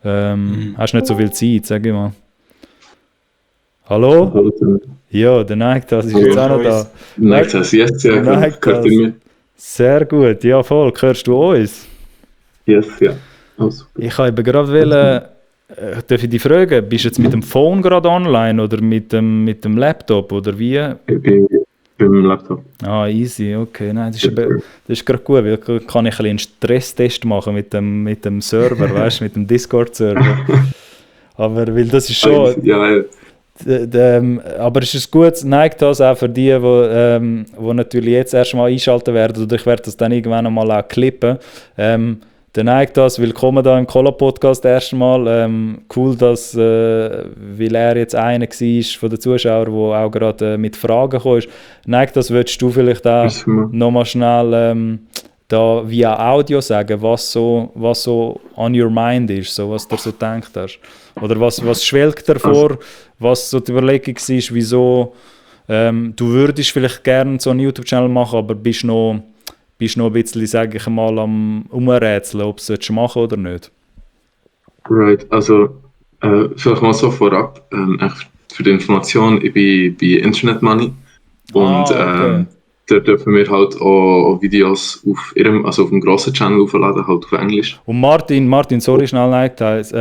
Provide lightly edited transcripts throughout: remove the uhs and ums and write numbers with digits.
Hast nicht so viel Zeit, sag ich mal. Hallo? Ja, der Neigtas ist jetzt auch noch da. Neigtas, yes, ja, Neigtas. Sehr gut, ja voll. Hörst du uns? Yes, ja. Also. Ich habe eben gerade wollen, darf ich dich fragen, bist du jetzt mit dem Phone gerade online oder mit dem Laptop oder wie? Ich bin mit dem Laptop. Ah, easy, okay. Nein, das ist gerade gut, weil kann ich ein bisschen einen Stresstest machen mit dem Server, weißt du, mit dem Discord-Server. Aber weil das ist schon... Ja. Aber es ist gut, neigt das auch für die, die natürlich jetzt erstmal einschalten werden, oder ich werde das dann irgendwann einmal auch klippen. Der neigt das, willkommen da im Cola-Podcast erstmal. Cool, dass, weil er jetzt einer war von den Zuschauern, der auch gerade mit Fragen gekommen ist. Neigt das, würdest du vielleicht auch nochmal schnell da via Audio sagen, was so on your mind ist, so, was du so gedacht hast? Oder was schwelgt dir vor, was so die Überlegung ist, wieso du würdest vielleicht gerne so einen YouTube-Channel machen, aber bist noch ein bisschen, sage ich mal, am Umrätseln, ob du es machen oder nicht? Right, also vielleicht mal so vorab, für die Information, ich bin bei Internet Money und okay. da dürfen wir halt auch Videos auf dem grossen Channel aufladen, halt auf Englisch. Und Martin, sorry, schnell Neigtas,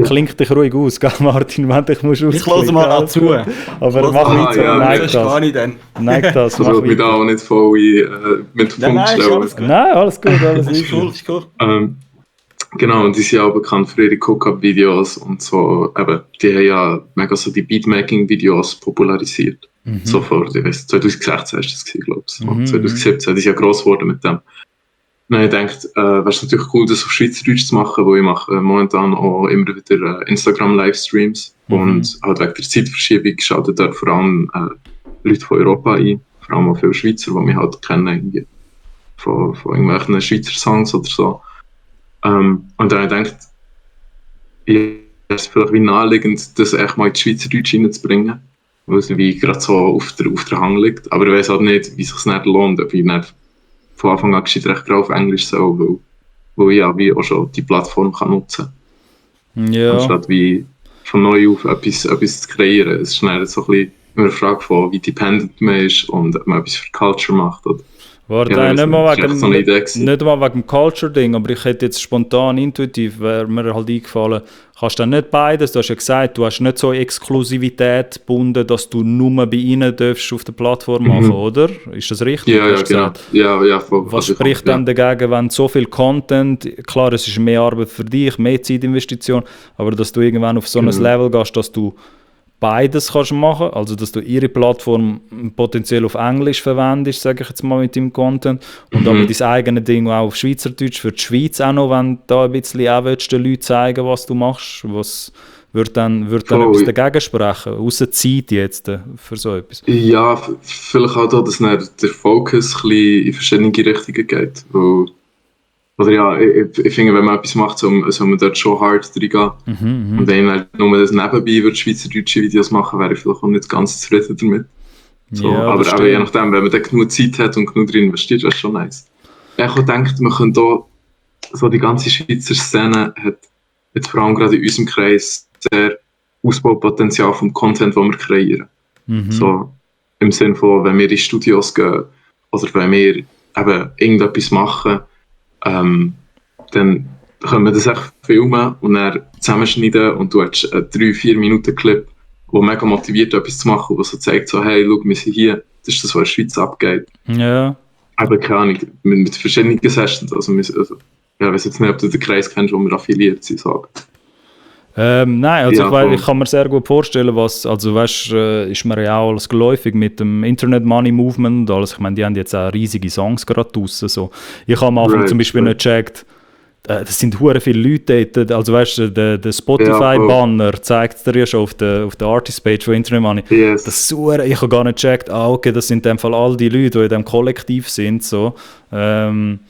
klingt dich ruhig aus, gell Martin, wenn dich musst ich höre mal dazu. Aber mach nicht so, Neigtas. Neigtas, mach weiter. Ich will da auch nicht voll mit Funk stellen. Nein, alles gut, alles gut. Genau, und die sind auch bekannt für ihre Cook-Up-Videos und so, eben, die haben ja mega so die Beatmaking-Videos popularisiert. So vor, ich weiss, 2016 ist das gewesen, glaube ich. 2017, die sind ja gross geworden mit dem. Dann habe ich gedacht, wäre es natürlich cool, das auf Schweizerdeutsch zu machen, weil ich mache momentan auch immer wieder Instagram-Livestreams und halt wegen der Zeitverschiebung schalten dort vor allem Leute von Europa ein, vor allem auch viele Schweizer, die mich halt kennen, irgendwie von irgendwelchen Schweizer Songs oder so. Und dann habe ich gedacht, es ist vielleicht wie naheliegend, das echt mal ins Schweizerdeutsch reinzubringen, weil es wie gerade so auf der Hand liegt. Aber ich weiß halt nicht, wie es sich nicht lohnt, ob ich nicht von Anfang an gescheit recht auf Englisch soll, weil ich ja wie auch schon die Plattform kann nutzen kann. Ja. Anstatt wie von neu auf etwas zu kreieren. Es ist schnell so ein bisschen immer eine Frage von, wie dependent man ist und ob man etwas für Culture macht. Oder Warte, ja, nicht mal wegen dem Culture-Ding, aber ich hätte jetzt spontan, intuitiv, wäre mir halt eingefallen, kannst du dann nicht beides, du hast ja gesagt, du hast nicht so Exklusivität gebunden, dass du nur bei ihnen darfst auf der Plattform machen, oder? Ist das richtig? Ja, genau. Ja, voll. Was spricht dann dagegen, wenn so viel Content, klar, es ist mehr Arbeit für dich, mehr Zeitinvestition, aber dass du irgendwann auf so ein Level gehst, dass du beides kannst machen, also dass du ihre Plattform potenziell auf Englisch verwendest, sage ich jetzt mal mit deinem Content, und aber dein eigenes Ding auch auf Schweizerdeutsch für die Schweiz auch noch, wenn du da ein bisschen auch willst, den Leuten zeigen, was du machst, was wird dann etwas dagegen sprechen, außer Zeit jetzt für so etwas? Ja, vielleicht auch da, dass der Fokus ein bisschen in verschiedene Richtungen geht, oder ja, ich finde, wenn man etwas macht, soll man dort schon hart reingehen. Und wenn halt nur das nebenbei würde schweizerdeutsche Videos machen, wäre ich vielleicht auch nicht ganz zufrieden damit. So, ja, aber auch je nachdem, wenn man dann genug Zeit hat und genug drin investiert, wäre es schon nice. Ich habe gedacht, man könnte hier, so die ganze Schweizer Szene hat jetzt vor allem gerade in unserem Kreis sehr Ausbaupotenzial vom Content, den wir kreieren. So, im Sinne von, wenn wir in Studios gehen oder wenn wir eben irgendetwas machen, dann können wir das echt filmen und dann zusammenschneiden und du hast einen 3-4 Minuten Clip, der mega motiviert, etwas zu machen, der so zeigt, so, hey, schau, wir sind hier, das ist das, was in der Schweiz abgeht. Ja. Aber keine Ahnung, mit verschiedenen Sessions, also ich weiß jetzt nicht, ob du den Kreis kennst, wo wir affiliiert sind, sagen. Nein, also ja, ich kann mir sehr gut vorstellen, also weißt, ist mir ja auch alles geläufig mit dem Internet Money Movement und alles. Ich meine, die haben jetzt auch riesige Songs gerade draussen. So. Ich habe am Anfang zum Beispiel nicht gecheckt, das sind hure viele Leute dort, also weißt du, der Spotify-Banner zeigt dir ja schon auf der Artist-Page von Internet Money. Yes. Das ist ich habe gar nicht gecheckt, okay, das sind in dem Fall all die Leute, die in diesem Kollektiv sind, so. Und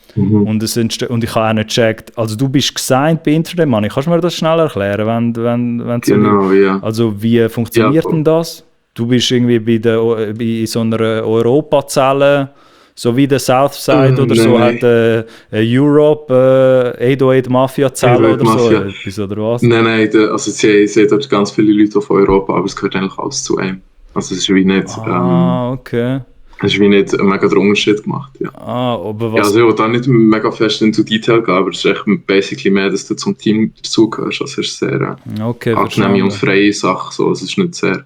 ich habe auch nicht gecheckt, also du bist gesigned bei Internet Money, kannst du mir das schnell erklären, wenn genau, ja. Also wie funktioniert denn das? Du bist irgendwie bei so einer Europazelle So wie der Southside oder so nein. hat Europe 808 Mafia zählen 808 oder so Mafia. etwas, oder was? Nein, also sie haben dort ganz viele Leute von Europa, aber es gehört eigentlich alles zu einem. Also es ist wie nicht, Okay. es ist wie nicht mega der Unterschied gemacht, ja. Aber Ja, was... also ich will da nicht mega fest into Detail gehen, aber es ist echt basically mehr, dass du zum Team dazugehörst. Also es ist eine sehr Okay, angenehme und verstanden. freie Sache. So. Es ist nicht sehr,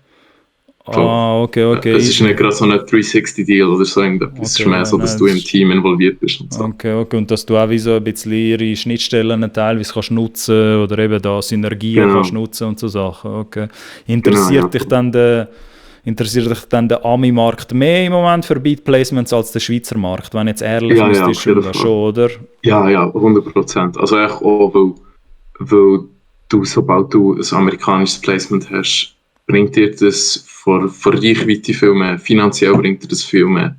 so, Okay. es ist nicht gerade so ein 360-Deal oder so irgendetwas. Es ist mehr Okay, so, dass nein, du im Team involviert bist und so. okay. Und dass du auch wie so ein bisschen ihre Schnittstellen teilweise kannst nutzen oder eben da Synergien kannst Genau, nutzen und so Sachen. Okay. ja. Interessiert dich dann der Ami-Markt mehr im Moment für Beat-Placements als der Schweizer Markt? Wenn jetzt ehrlich Ja, müsstest, auf jeden schon, Fall. oder? Ja, 100%. Also echt auch, weil du, sobald du ein amerikanisches Placement hast, bringt dir das vor Reichweite viel mehr. Finanziell bringt dir das viel mehr.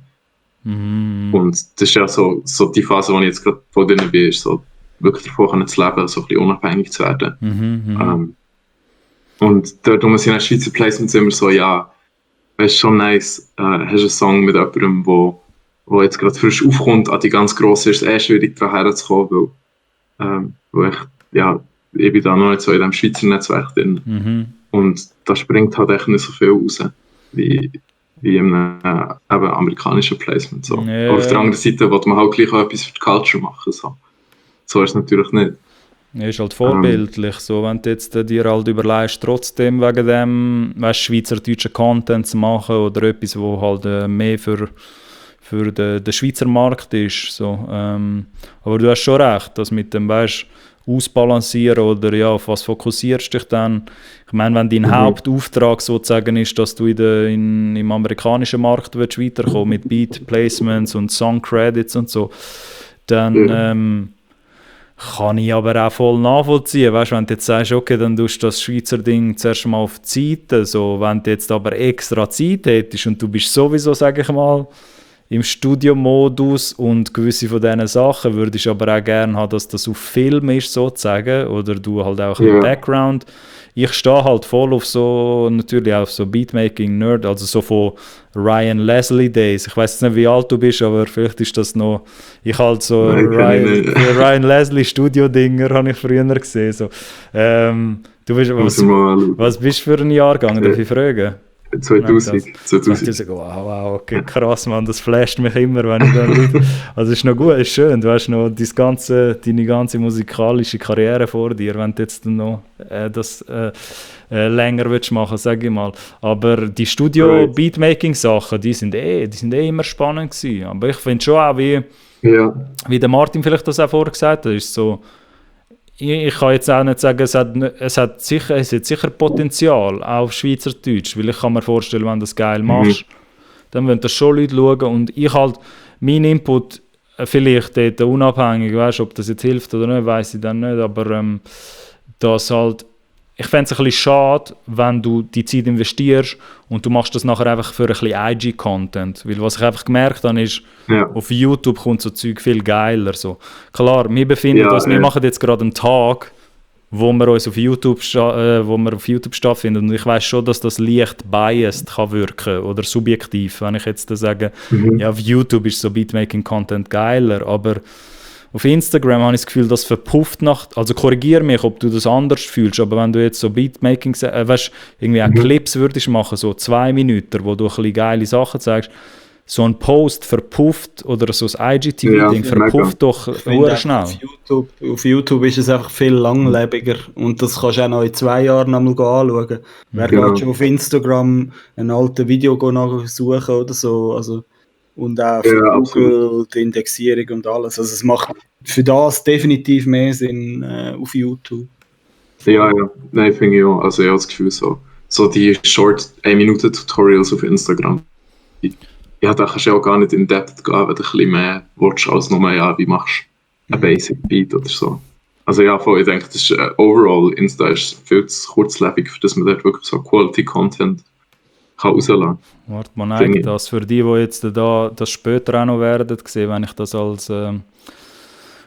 Mhm. Und das ist ja so die Phase, wo ich jetzt gerade von drin bin, ist so wirklich davon zu leben, so ein bisschen unabhängig zu werden. Mhm. Und dort sind die Schweizer Placements immer so, ja, weißt schon nice, hast einen Song mit jemandem, wo jetzt gerade frisch aufkommt, an die ganz grosse ist es schwierig daran herzukommen, weil ich bin da noch nicht so in diesem Schweizer Netzwerk drin. Mhm. Und da springt halt echt nicht so viel raus, wie in einem eben amerikanischen Placement. So. Aber auf der Ja, anderen Seite wollte man halt gleich auch etwas für die Culture machen. So ist es natürlich nicht. ist halt Ähm, vorbildlich, so, wenn du jetzt dir halt überlegst, trotzdem wegen dem, weißt, schweizerdeutschen Content zu machen oder etwas, wo halt mehr für den Schweizer Markt ist. So. Aber du hast schon recht, dass mit dem, weißt, ausbalancieren oder ja, auf was fokussierst du dich dann? Ich meine, wenn dein Hauptauftrag sozusagen ist, dass du im amerikanischen Markt willst weiterkommen mit Beat Placements und Song Credits und so, dann ja, kann ich aber auch voll nachvollziehen. Weißt, wenn du jetzt sagst, okay, dann tust du das Schweizer Ding zuerst mal auf die Seite, so, wenn du jetzt aber extra Zeit hättest und du bist sowieso, sage ich mal, im Studiomodus und gewisse von diesen Sachen würdest du aber auch gerne haben, dass das auf Film ist sozusagen oder du halt auch ein bisschen ja, Background. Ich stehe halt voll auf so, natürlich auf so Beatmaking-Nerd, also so von Ryan Leslie Days. Ich weiß jetzt nicht, wie alt du bist, aber vielleicht ist das noch, ich halt so nein, kenne ich nicht. Ryan Leslie Studio-Dinger habe ich früher gesehen. So. Du bist, Muss ich mal anschauen. was bist du für ein Jahrgang, darf ich fragen? Merkt 2000, das. 2000. 2000, wow, okay, krass, man, das flasht mich immer, wenn ich dann Leute... Also es ist noch gut, es ist schön, du hast noch deine ganze musikalische Karriere vor dir, wenn du jetzt noch das länger willst machen, sage ich mal. Aber die Right. Studio-Beatmaking-Sachen, die sind immer spannend gewesen. Aber ich finde schon auch, Ja, wie der Martin vielleicht das auch vorher gesagt hat, ist so, ich kann jetzt auch nicht sagen, es hat sicher Potenzial, auch auf Schweizerdeutsch, weil ich kann mir vorstellen, wenn du das geil machst, dann wollen das schon Leute schauen und ich halt, mein Input, vielleicht dort unabhängig, weißt, ob das jetzt hilft oder nicht, weiß ich dann nicht, aber das halt, ich fände es ein bisschen schade, wenn du die Zeit investierst und du machst das nachher einfach für ein bisschen IG-Content, weil was ich einfach gemerkt habe, ist, ja, auf YouTube kommt so Zeug viel geiler. So. Klar, wir machen jetzt gerade einen Tag, wo wir auf YouTube stattfinden und ich weiß schon, dass das leicht biased kann wirken oder subjektiv, wenn ich jetzt da sage, ja, auf YouTube ist so Beatmaking-Content geiler, aber auf Instagram habe ich das Gefühl, das verpufft also korrigiere mich, ob du das anders fühlst, aber wenn du jetzt so Beatmaking, weißt, irgendwie auch Clips würdest machen, so 2 Minuten, wo du ein bisschen geile Sachen zeigst, so ein Post verpufft oder so ein IGTV-Ding mega. verpufft doch Ich finde einfach schnell. auf YouTube ist es einfach viel langlebiger und das kannst du auch noch in 2 Jahren einmal anschauen. Wer Genau. geht schon auf Instagram ein altes Video nachsuchen oder so, also und auch für Ja, Google, die Indexierung und alles. Also es macht für das definitiv mehr Sinn auf YouTube. Ja, nein, finde ich auch. Also ich habe das Gefühl, so die Short 1-Minuten-Tutorials auf Instagram, ja, da kannst du ja auch gar nicht in Depth gehen, wenn du ein bisschen mehr willst, als nur, ja, wie machst du einen Basic Beat oder so. Also ja, voll, ich denke, das ist overall, Insta ist viel zu kurzlebig, für dass man dort wirklich so Quality-Content kann rauslassen kann. Warte, man neigt das für die jetzt da das später auch noch werden sehen, wenn ich das als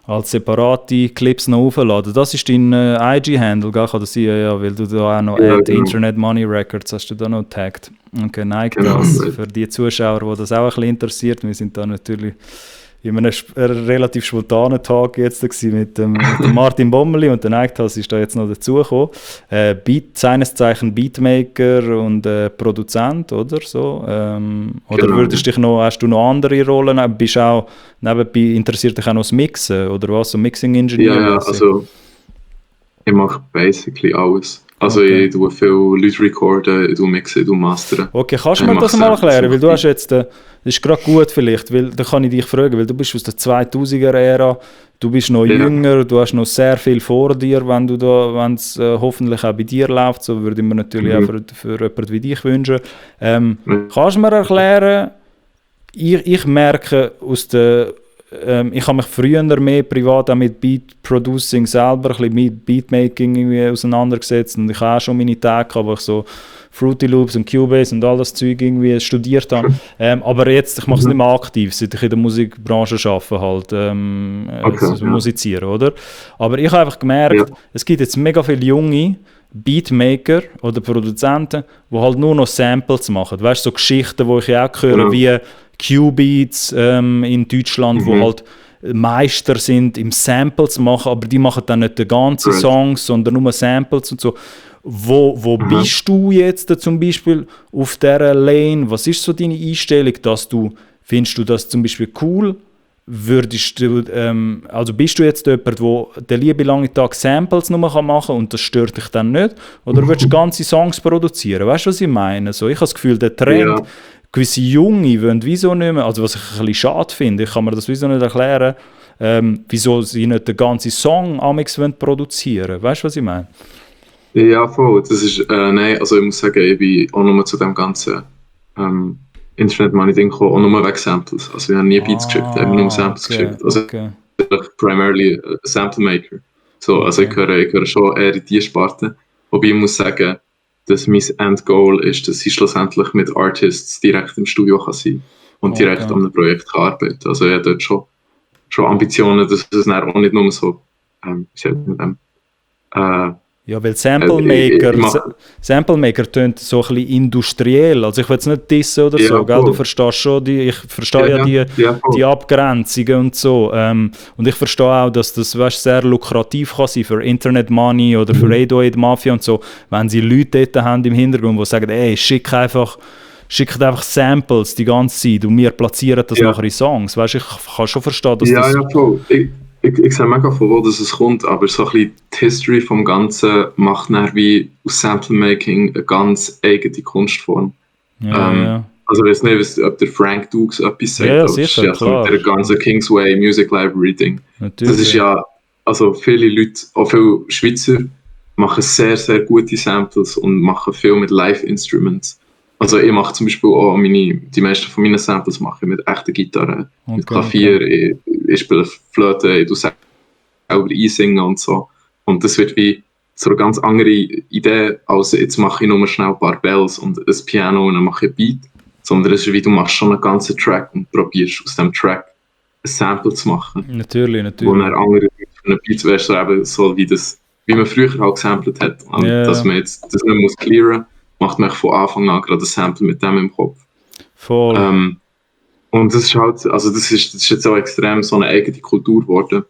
als separate Clips noch aufladen. Das ist dein IG-Handle, gell? Kann das sein? Ja, weil du da auch noch Internet Money Records hast du da noch tagged. Okay, nein, das für die Zuschauer, die das auch ein bisschen interessiert. Wir sind da natürlich in einem relativ spontanen Tag jetzt mit dem Martin Bommeli und der Neigtas ist da jetzt noch dazugekommen. Seines Zeichen Beatmaker und Produzent, oder so? Oder hast du noch andere Rollen? Bist auch nebenbei interessiert dich auch noch das Mixen oder was? So Mixing-Ingenieur? Ja, also ich mache basically alles. Also okay. Ich tue viele Leute recorden, ich tue mixen, ich tue mastern. Okay, kannst du mir das mal erklären? Weil du hast jetzt, das ist gerade gut vielleicht, weil da kann ich dich fragen, weil du bist aus der 2000er-Ära, du bist noch jünger, du hast noch sehr viel vor dir, wenn es hoffentlich auch bei dir läuft, so würde ich mir natürlich auch für jemanden wie dich wünschen. Kannst du mir erklären, ich merke aus der ich habe mich früher mehr privat auch mit Beat-Producing selber, ein bisschen mit Beatmaking irgendwie auseinandergesetzt und ich habe auch schon meine Tage, wo ich so Fruity Loops und Cubase und all das Zeug irgendwie studiert habe. Aber jetzt, ich mache es nicht mehr aktiv, seit ich in der Musikbranche arbeite, halt, musizieren, oder? Aber ich habe einfach gemerkt, es gibt jetzt mega viele junge Beatmaker oder Produzenten, die halt nur noch Samples machen. Weißt du, so Geschichten, die ich auch höre, wie Q-Beats in Deutschland, wo halt Meister sind im Samples machen, aber die machen dann nicht die ganzen Songs, sondern nur Samples und so. Wo bist du jetzt zum Beispiel auf dieser Lane? Was ist so deine Einstellung, findest du das zum Beispiel cool? Also bist du jetzt jemand, der den lieben langen Tag Samples nur machen kann und das stört dich dann nicht? Oder würdest du ganze Songs produzieren? Weißt du, was ich meine? So, ich habe das Gefühl, der Trend, gewisse Junge wollen wieso nicht mehr, also was ich ein bisschen schade finde, ich kann mir das wieso nicht erklären, wieso sie nicht den ganzen Song amix produzieren wollen. Weißt du, was ich meine? Ja, voll. Das ist, nein, also ich muss sagen, ich bin auch nur zu dem ganzen Internet Money Ding gekommen, auch nur wegen Samples. Also ich habe nie Beats geschickt, ich habe nur Samples geschickt. Also primarily a Sample Maker. So, also ich gehöre schon eher in die Sparte. Wobei ich muss sagen, dass mein Endgoal ist, dass ich schlussendlich mit Artists direkt im Studio kann sein und direkt an einem Projekt kann arbeiten. Also ich habe dort schon Ambitionen, dass es dann auch nicht nur so, wie sagt man dem, ja, weil Sample Maker tönt so ein bisschen industriell. Also ich will es nicht dissen oder so, gell? Du verstehst schon, ich verstehe die Abgrenzungen und so. Und ich verstehe auch, dass das sehr lukrativ kann sein für Internet Money oder für 808 Mafia und so, wenn sie Leute dort haben im Hintergrund, die sagen, ey, schickt einfach Samples die ganze Zeit und wir platzieren das nachher in Songs. Weißt, ich kann schon verstehen, dass das... Ja, voll. Ich sehe mega von wo es kommt, aber so ein bisschen die History vom Ganzen macht dann wie aus Sample-Making eine ganz eigene Kunstform. Also ich weiß nicht, ob der Frank Dukes etwas sagt, aber sicher, das ist ja so der ganze Kingsway Music Library Ding. Natürlich. Das ist ja, also viele Leute, auch viele Schweizer, machen sehr, sehr gute Samples und machen viel mit Live-Instruments. Also ich mache zum Beispiel auch die meisten von meinen Samples mache ich mit echten Gitarren, mit Klavier, ich spiele Flöte, ich tue selber einsingen und so. Und das wird wie so eine ganz andere Idee, als jetzt mache ich nur schnell ein paar Bells und ein Piano und dann mache ich ein Beat. Sondern es ist wie, du machst schon einen ganzen Track und probierst aus dem Track ein Sample zu machen. Natürlich. Wo dann andere von einem Beat wäre so eben so wie man früher halt gesampelt hat. Und dass man jetzt das nicht muss clearen, macht man von Anfang an gerade ein Sample mit dem im Kopf. Voll. Und das ist halt, also das ist jetzt auch extrem so eine eigene Kultur geworden.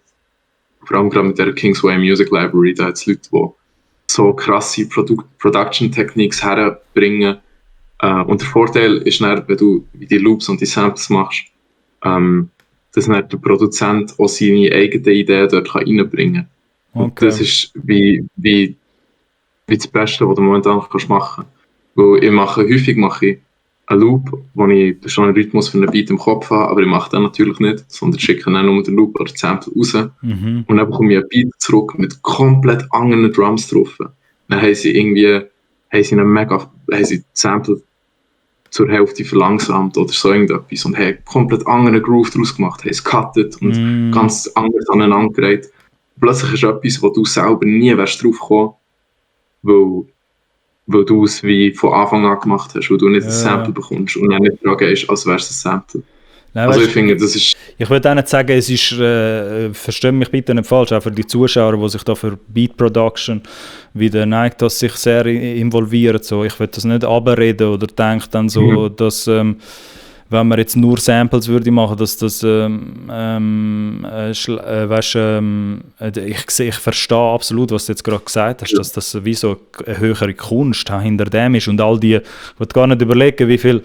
Vor allem gerade mit der Kingsway Music Library, da hat es Leute, die so krasse Production Techniques herbringen. Und der Vorteil ist dann, wenn du die Loops und die Samples machst, dass dann der Produzent auch seine eigene Idee dort reinbringen kann. Und das ist wie das Beste, was du momentan machen kannst. Weil häufig mache ich einen Loop, wo ich schon einen Rhythmus für einen Beat im Kopf habe, aber ich mache den natürlich nicht, sondern schicke dann nur den Loop oder das Sample raus. Und dann bekomme ich einen Beat zurück mit komplett anderen Drums drauf. Dann haben sie das Sample zur Hälfte verlangsamt oder so irgendetwas und haben komplett anderen Groove daraus gemacht, haben es gecuttet und ganz anders aneinandergereiht. Plötzlich ist etwas, wo du selber nie wärst drauf gekommen, weil du es wie von Anfang an gemacht hast, weil du nicht ein Sample bekommst und dann nicht dran gehst, als wärst du ein Sample. Nein, Also weißt, ich finde, das ist... Ich würde auch nicht sagen, es ist, verstehe mich bitte nicht falsch, auch für die Zuschauer, die sich da für Beat Production wieder neigt, dass sich sehr involvieren. So. Ich würde das nicht abreden oder denke dann so, dass wenn man jetzt nur Samples würde machen, dass das ich verstehe absolut, was du jetzt gerade gesagt hast, dass das wie so eine höhere Kunst hinter dem ist und all die, ich würde gar nicht überlegen, wie viel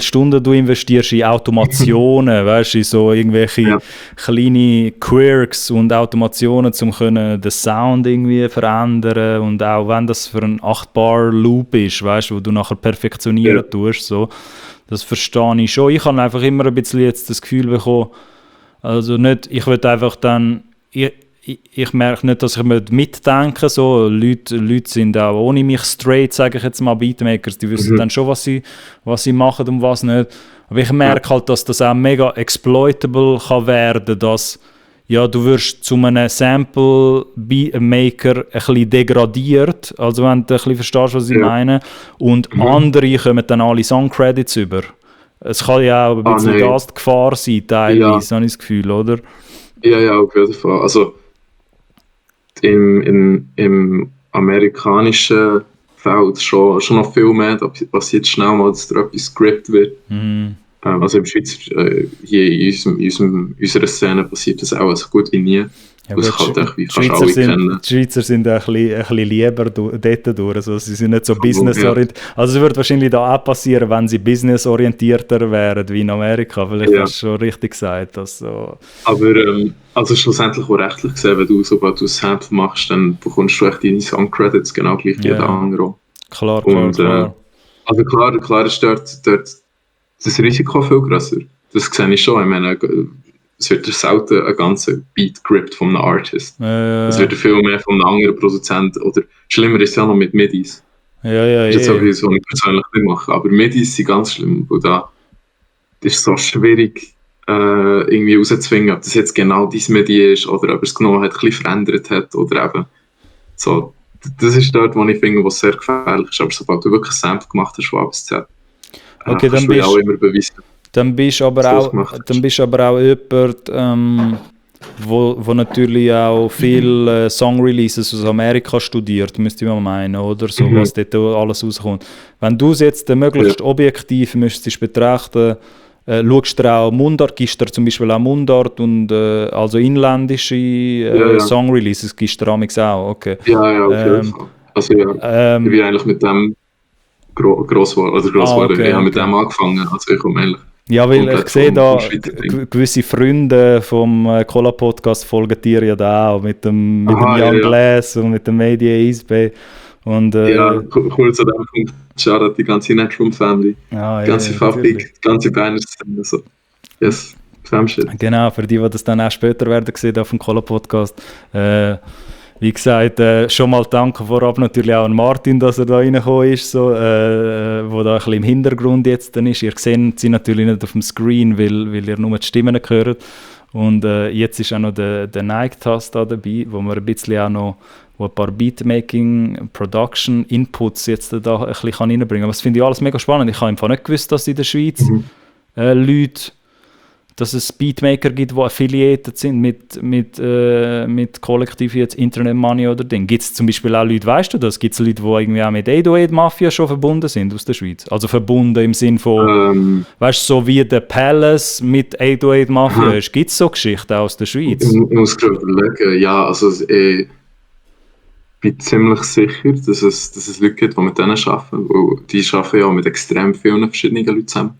Stunden du investierst in Automationen, weißt du, in so irgendwelche kleine Quirks und Automationen, um den Sound irgendwie verändern und auch wenn das für einen 8-Bar-Loop ist, weißt du, wo du nachher perfektionieren tust, so. Das verstehe ich schon. Ich habe einfach immer ein bisschen jetzt das Gefühl bekommen, also nicht, ich will einfach dann, ich merke nicht, dass ich mitdenken so Leute sind auch ohne mich straight, sage ich jetzt mal, Beatmakers, die wissen dann schon, was sie machen und was nicht. Aber ich merke halt, dass das auch mega exploitable kann werden, dass ja, du wirst zu einem Sample-Maker ein bisschen degradiert, also wenn du ein bisschen verstehst, was ich meine, und andere kommen dann alle Song-Credits über. Es kann ja auch ein bisschen das die Gefahr sein, teilweise, habe ich das Gefühl, oder? Ja, auf jeden Fall. Also im amerikanischen Feld schon noch viel mehr, da passiert schnell mal, dass da etwas Script wird. Also im Schweizer, hier in unserer Szene passiert das auch so gut wie nie. Ja, das gut, halt wie fast alle kennen. Die Schweizer sind ein bisschen lieber dort durch. Also sie sind nicht so businessorientiert. Also es würde wahrscheinlich da auch passieren, wenn sie businessorientierter wären wie in Amerika. Vielleicht hast du schon richtig gesagt. Also. Aber also schlussendlich auch rechtlich gesehen, wenn du sobald du ein Sample machst, dann bekommst du echt deine Song-Credits genau gleich wie jeder andere. Klar. Also klar ist dort das Risiko viel grösser. Das sehe ich schon. Ich meine, es wird selten ein ganzer Beat gerippt von einem Artist. Es wird viel mehr von einem anderen Produzent. Oder schlimmer ist es ja noch mit Midis. Das ist jetzt auch so, was ich persönlich nicht mache. Aber Midis sind ganz schlimm. Und da ist so schwierig, irgendwie rauszufinden, ob das jetzt genau dein Midi ist oder ob er es genommen hat, ein bisschen verändert hat. Oder eben so. Das ist dort, wo ich finde, was sehr gefährlich ist. Aber sobald du wirklich ein Sample gemacht hast, von A bis Z, okay, dann bist du aber auch jemand, wo natürlich auch viel Song-Releases aus Amerika studiert, müsste ich mal meinen, oder? So, was dort alles rauskommt. Wenn du es jetzt möglichst objektiv müsstest betrachten, schaust du auch Mundart, gibst du zum Beispiel auch Mundart und also inländische Song-Releases gibst du auch, okay. Ja, auf jeden Fall. Also ich bin eigentlich mit dem Grosswort, ich habe mit dem angefangen, also ich komme ehrlich. Ja, weil ich sehe da, gewisse Freunde vom Cola-Podcast folgen dir ja da auch, mit dem Young Glass und mit dem Media East Bay. Und, cool zu dem Punkt, Shoutout die ganze Netroom Family, die ganze Fabrik, die ganze Banner-Szene, so. Yes, Famshit. Genau, für die das dann auch später werden gesehen auf dem Cola-Podcast. Wie gesagt, schon mal danke vorab natürlich auch an Martin, dass er da reingekommen ist, so, wo da ein bisschen im Hintergrund jetzt dann ist. Ihr seht sie natürlich nicht auf dem Screen, weil ihr nur die Stimmen hört. Und jetzt ist auch noch der Nike-Task da dabei, wo wir ein bisschen auch noch ein paar Beatmaking, Production, Inputs jetzt da ein bisschen reinbringen kann. Aber das finde ich alles mega spannend. Ich habe einfach nicht gewusst, dass in der Schweiz Leute, dass es Beatmaker gibt, die affiliated sind mit Kollektiv jetzt Internet Money oder Ding. Gibt es zum Beispiel auch Leute, weißt du das? Gibt es Leute, die irgendwie auch mit 808 Mafia schon verbunden sind aus der Schweiz? Also verbunden im Sinn von, weißt du, so wie der Palace mit 808 Mafia ist. Gibt es so Geschichten aus der Schweiz? Ich muss gerade überlegen, ja, also ich bin ziemlich sicher, dass es Leute gibt, die mit denen arbeiten. Weil die arbeiten ja mit extrem vielen verschiedenen Leuten zusammen.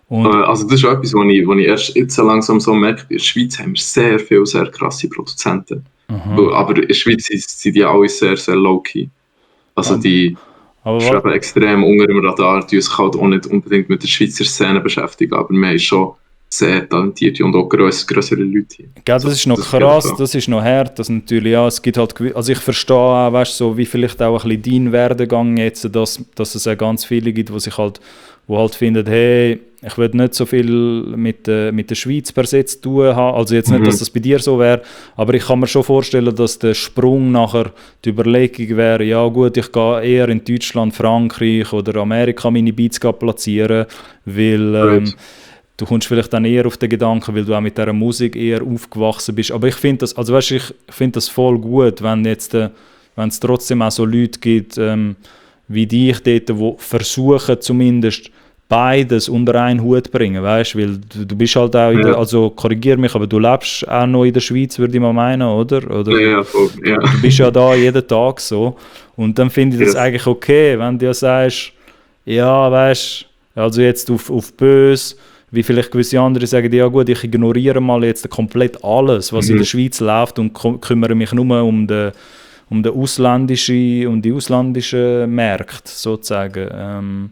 Also das ist auch etwas, was ich erst jetzt so langsam so merke. In der Schweiz haben wir sehr viele, sehr krasse Produzenten. Aber in der Schweiz sind die alle sehr, sehr low-key. Also die schreiben extrem unter dem Radar, die uns halt auch nicht unbedingt mit der Schweizer Szene beschäftigen, aber wir haben schon sehr talentierte und auch grössere Leute hier. Ja, das ist noch krass, das ist noch hart, das natürlich, ja, es gibt halt, also ich verstehe auch, weißt, so wie vielleicht auch ein bisschen dein Werdegang jetzt, dass es auch ganz viele gibt, die halt finden, hey, ich will nicht so viel mit der Schweiz per se zu tun haben, also jetzt nicht, dass das bei dir so wäre, aber ich kann mir schon vorstellen, dass der Sprung nachher die Überlegung wäre, ja gut, ich gehe eher in Deutschland, Frankreich oder Amerika meine Beats platzieren, weil du kommst vielleicht dann eher auf den Gedanken, weil du auch mit dieser Musik eher aufgewachsen bist. Aber ich finde das, also weißt, ich finde das voll gut, wenn jetzt, wenn es trotzdem auch so Leute gibt, wie dich dort, die versuchen zumindest beides unter einen Hut zu bringen, weißt, weil du bist halt auch, also korrigier mich, aber du lebst auch noch in der Schweiz, würde ich mal meinen, oder? Ja, voll, ja. Du bist ja da jeden Tag so und dann finde ich das eigentlich okay, wenn du ja sagst, ja, weißt, also jetzt auf böse, wie vielleicht gewisse andere sagen, ja gut, ich ignoriere mal jetzt komplett alles, was in der Schweiz läuft und kümmere mich nur um die ausländischen Märkte, sozusagen.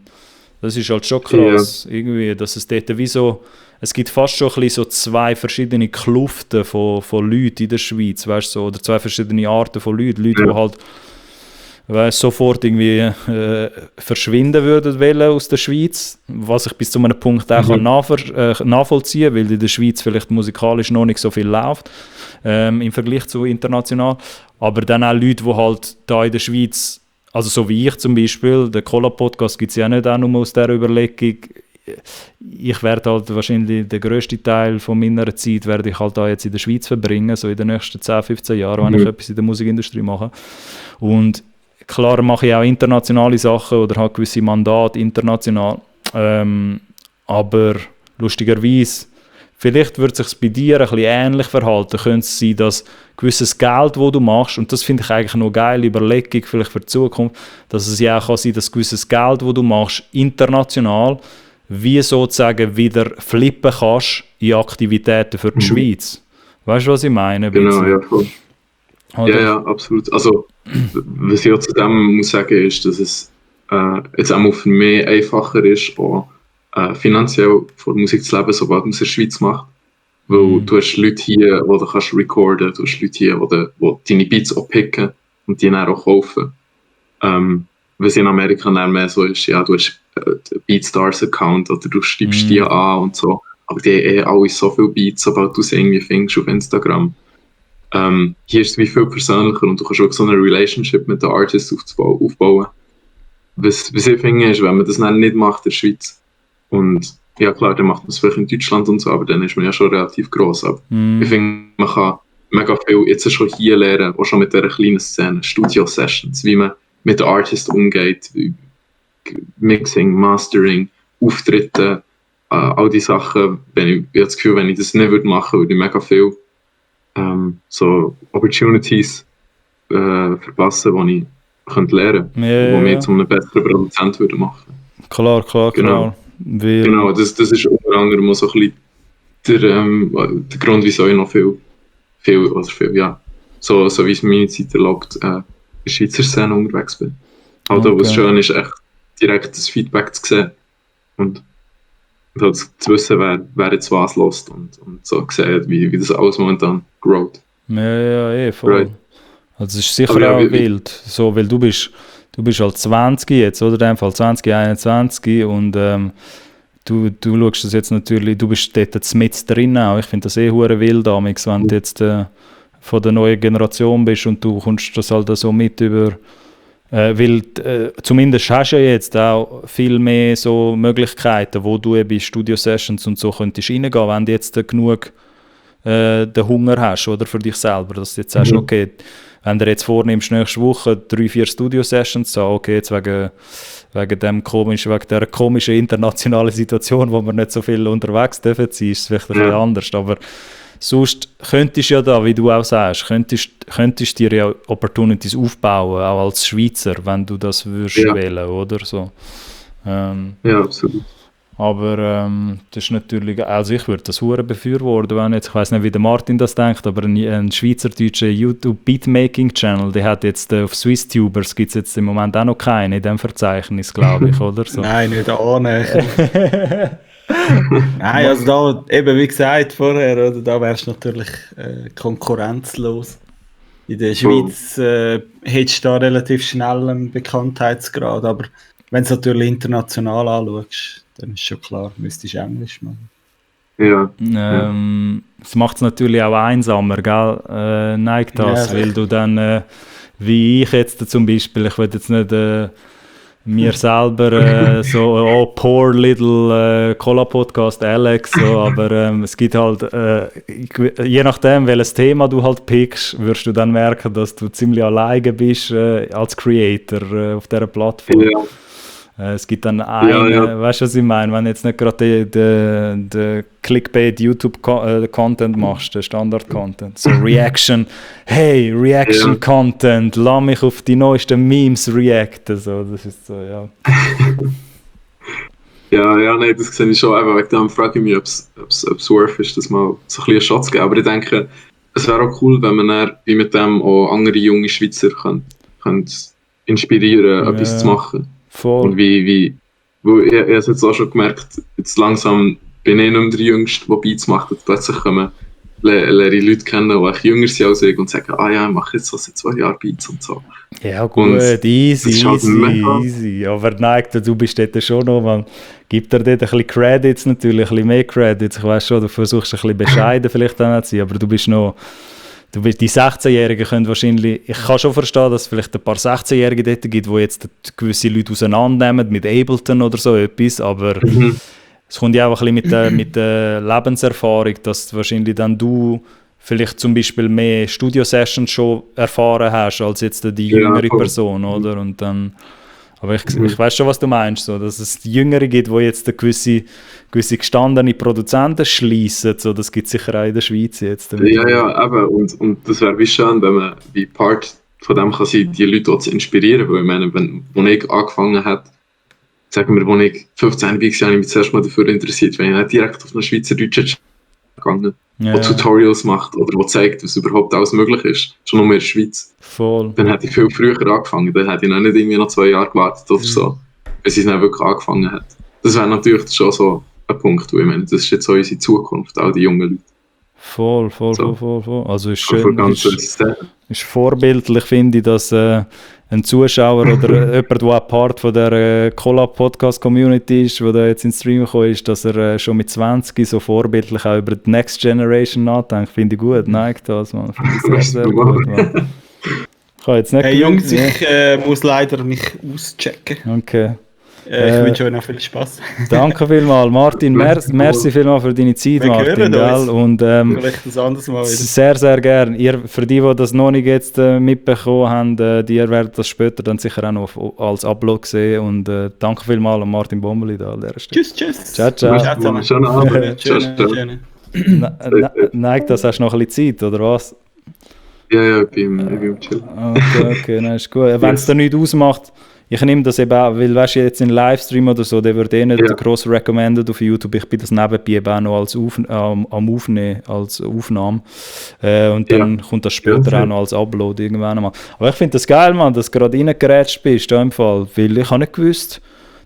Das ist halt schon krass, irgendwie, dass es dort wie so, es gibt fast schon ein bisschen so zwei verschiedene Kluften von Leuten in der Schweiz, weißt du, so, oder zwei verschiedene Arten von Leuten, die halt sofort irgendwie verschwinden würden aus der Schweiz, was ich bis zu einem Punkt auch kann nachvollziehen, weil in der Schweiz vielleicht musikalisch noch nicht so viel läuft im Vergleich zu international, aber dann auch Leute, die halt da in der Schweiz, also so wie ich zum Beispiel, den Cola-Podcast gibt es ja nicht auch nur aus dieser Überlegung, ich werde halt wahrscheinlich den grössten Teil von meiner Zeit werde ich halt da jetzt in der Schweiz verbringen, so in den nächsten 10, 15 Jahren, wenn ich etwas in der Musikindustrie mache. Und klar mache ich auch internationale Sachen oder habe gewisse Mandate international, aber lustigerweise, vielleicht wird es sich bei dir ein bisschen ähnlich verhalten, könnte es sein, dass gewisses Geld, das du machst, und das finde ich eigentlich noch eine geile Überlegung vielleicht für die Zukunft, dass es ja auch kann sein, dass gewisses Geld, das du machst, international, wie sozusagen wieder flippen kannst in Aktivitäten für die Schweiz. Weißt du, was ich meine? Genau, ja, voll. Ja, absolut. Also, was ich auch zu dem muss sagen, ist, dass es jetzt auch für mich einfacher ist, auch finanziell von Musik zu leben, sobald man es in der Schweiz macht. Weil du hast Leute hier, die du kannst recorden, du hast Leute hier, die deine Beats auch picken und die dann auch kaufen. Was in Amerika dann mehr so ist, ja, du hast einen BeatStars-Account oder du schreibst die an und so, aber die haben alle so viele Beats, sobald du sie irgendwie findest auf Instagram. Hier ist es wie viel persönlicher und du kannst auch so eine Relationship mit den Artists aufbauen. Was ich finde, ist, wenn man das dann nicht macht in der Schweiz, und ja klar, dann macht man es vielleicht in Deutschland und so, aber dann ist man ja schon relativ gross. Aber ich finde, man kann mega viel jetzt schon hier lernen, auch schon mit dieser kleinen Szene, Studio-Sessions, wie man mit den Artists umgeht, Mixing, Mastering, Auftritte, all die Sachen. Ich habe das Gefühl, wenn ich das nicht machen würde, würde ich mega viel so Opportunities verpassen, die ich lernen könnte, die mich zu einem besseren Produzent würde machen. Klar. Genau, das ist unter anderem auch so ein bisschen der Grund, wieso ich noch viel, so wie es meine Zeit erlaubt, in der Schweizer Szene unterwegs bin. Also, was schön ist, echt direkt das Feedback zu sehen und halt zu wissen, wer jetzt was lässt und so sehen, wie das alles momentan growt. Ja, voll. Right. Also es ist sicher auch wild, so, weil du bist halt 20 jetzt, oder? In dem Fall 2021 und du schaust das jetzt natürlich, du bist dort mit drin auch. Ich finde das hure wild, wenn du jetzt von der neuen Generation bist und du kommst das halt so mit über, weil zumindest hast du ja jetzt auch viel mehr so Möglichkeiten, wo du bei Studio-Sessions und so könntest reingehen, wenn du jetzt genug den Hunger hast, oder, für dich selber, dass du jetzt sagst, okay, wenn du jetzt vornimmst, nächste Woche 3-4 Studio-Sessions, so, okay, jetzt wegen dieser komischen internationalen Situation, wo wir nicht so viel unterwegs dürfen sein, ist es vielleicht ein bisschen anders, aber sonst könntest du ja da, wie du auch sagst, könntest dir ja Opportunities aufbauen, auch als Schweizer, wenn du das würdest wählen, oder so. Ja, absolut. Aber das ist natürlich, also ich würde das hure befürworten, wenn jetzt, ich weiß nicht, wie der Martin das denkt, aber ein schweizerdeutscher YouTube-Beatmaking-Channel, der hat jetzt auf SwissTubers, gibt es jetzt im Moment auch noch keinen in dem Verzeichnis, glaube ich, oder so. Nein, nicht annähernd. Nein, also da, eben wie gesagt vorher, oder, da wärst du natürlich konkurrenzlos. In der Schweiz hättest du da relativ schnell einen Bekanntheitsgrad, aber wenn du es natürlich international anschaust, dann ist schon klar, müsstest du Englisch machen. Ja. Das macht es natürlich auch einsamer, gell? Neigt das, weil du dann, wie ich jetzt zum Beispiel, ich will jetzt nicht mir selber so poor little Cola-Podcast Alex, so, aber es gibt halt, je nachdem, welches Thema du halt pickst, wirst du dann merken, dass du ziemlich alleine bist als Creator auf dieser Plattform. Ja. Es gibt dann einen, weißt du, was ich meine? Wenn du jetzt nicht gerade den Clickbait YouTube-Content machst, den Standard-Content, so Reaction, hey, Reaction-Content, lass mich auf die neuesten Memes reacten, so, das ist so, ja. Nein, das sehe ich schon, aber wegen dem frage ich mich, ob es worth ist, das mal so ein bisschen einen Schatz zu geben, aber ich denke, es wäre auch cool, wenn man dann, wie mit dem auch andere junge Schweizer kann inspirieren, etwas zu machen. Voll. Und weil ich habe es jetzt auch schon gemerkt, jetzt langsam bin ich nicht mehr der Jüngste, der Beats macht, und plötzlich lerne ich Leute kennen, die echt jünger sind als ich und sagen, ich mache jetzt so seit 2 Jahren Beats und so. Ja gut, und easy. Aber nein, du bist dort schon noch, man gibt dir dort ein bisschen Credits natürlich, ein bisschen mehr Credits. Ich weiss schon, du versuchst ein bisschen bescheiden vielleicht dann zu sein, aber du bist noch... die 16-Jährigen können wahrscheinlich, ich kann schon verstehen, dass es vielleicht ein paar 16-Jährige dort gibt, die jetzt gewisse Leute auseinandernehmen mit Ableton oder so etwas, aber es kommt ja auch ein bisschen mit der Lebenserfahrung, dass wahrscheinlich dann du vielleicht zum Beispiel mehr Studio-Sessions schon erfahren hast, als jetzt die jüngere Person, oder? Und dann, aber ich weiss schon, was du meinst, so, dass es die Jüngere gibt, die jetzt gewisse gestandene Produzenten schließen, so, das gibt es sicher auch in der Schweiz jetzt. Ja, eben, und das wäre wie schön, wenn man wie Part von dem kann sein, die Leute zu inspirieren, weil ich meine, als ich angefangen habe, sagen wir, als ich 15 war, habe ich mich zuerst mal dafür interessiert, wenn ich nicht direkt auf eine Schweizerdeutsche gegangen der Tutorials macht oder der zeigt, was überhaupt alles möglich ist, schon nur in der Schweiz. Voll. Dann hätte ich viel früher angefangen, dann hätte ich noch nicht irgendwie noch 2 Jahre gewartet oder so, bis ich es dann wirklich angefangen hat. Das wäre natürlich schon so ein Punkt, wo ich meine, das ist jetzt so unsere Zukunft, all die jungen Leute. Voll. Also ist schön, ist vorbildlich, finde ich, dass ein Zuschauer oder jemand, der auch Part von der Collab-Podcast-Community ist, der da jetzt ins Stream gekommen ist, dass er schon mit 20 so vorbildlich auch über die Next Generation nachdenkt. Finde ich gut, neigt das, man. Finde ich sehr, sehr gut, man. Ich kann jetzt nicht Jungs, ich muss leider mich auschecken. Okay. Ich wünsche euch noch viel Spaß. Danke vielmals, Martin. Merci vielmals für deine Zeit, Martin. Und, vielleicht das anderes Mal wieder. Sehr, sehr gerne. Für die das noch nicht jetzt mitbekommen haben, die werdet das später dann sicher auch noch als Upload sehen. Und danke vielmals an Martin Bombeli da an der Stelle. Tschüss. Ciao. Schönen Abend. Nein, das hast du noch ein bisschen Zeit, oder was? Ja, ich bin chill. Okay, nein, ist gut. Wenn es dir nichts ausmacht, ich nehme das eben auch, weil weißt du, jetzt in Livestream oder so, der wird nicht gross recommended auf YouTube. Ich bin das nebenbei eben auch noch als am Aufnehmen, als Aufnahme. Und dann kommt das später auch noch als Upload irgendwann einmal. Aber ich finde das geil, Mann, dass du gerade reingerätscht bist, da im Fall. Weil ich habe nicht gewusst,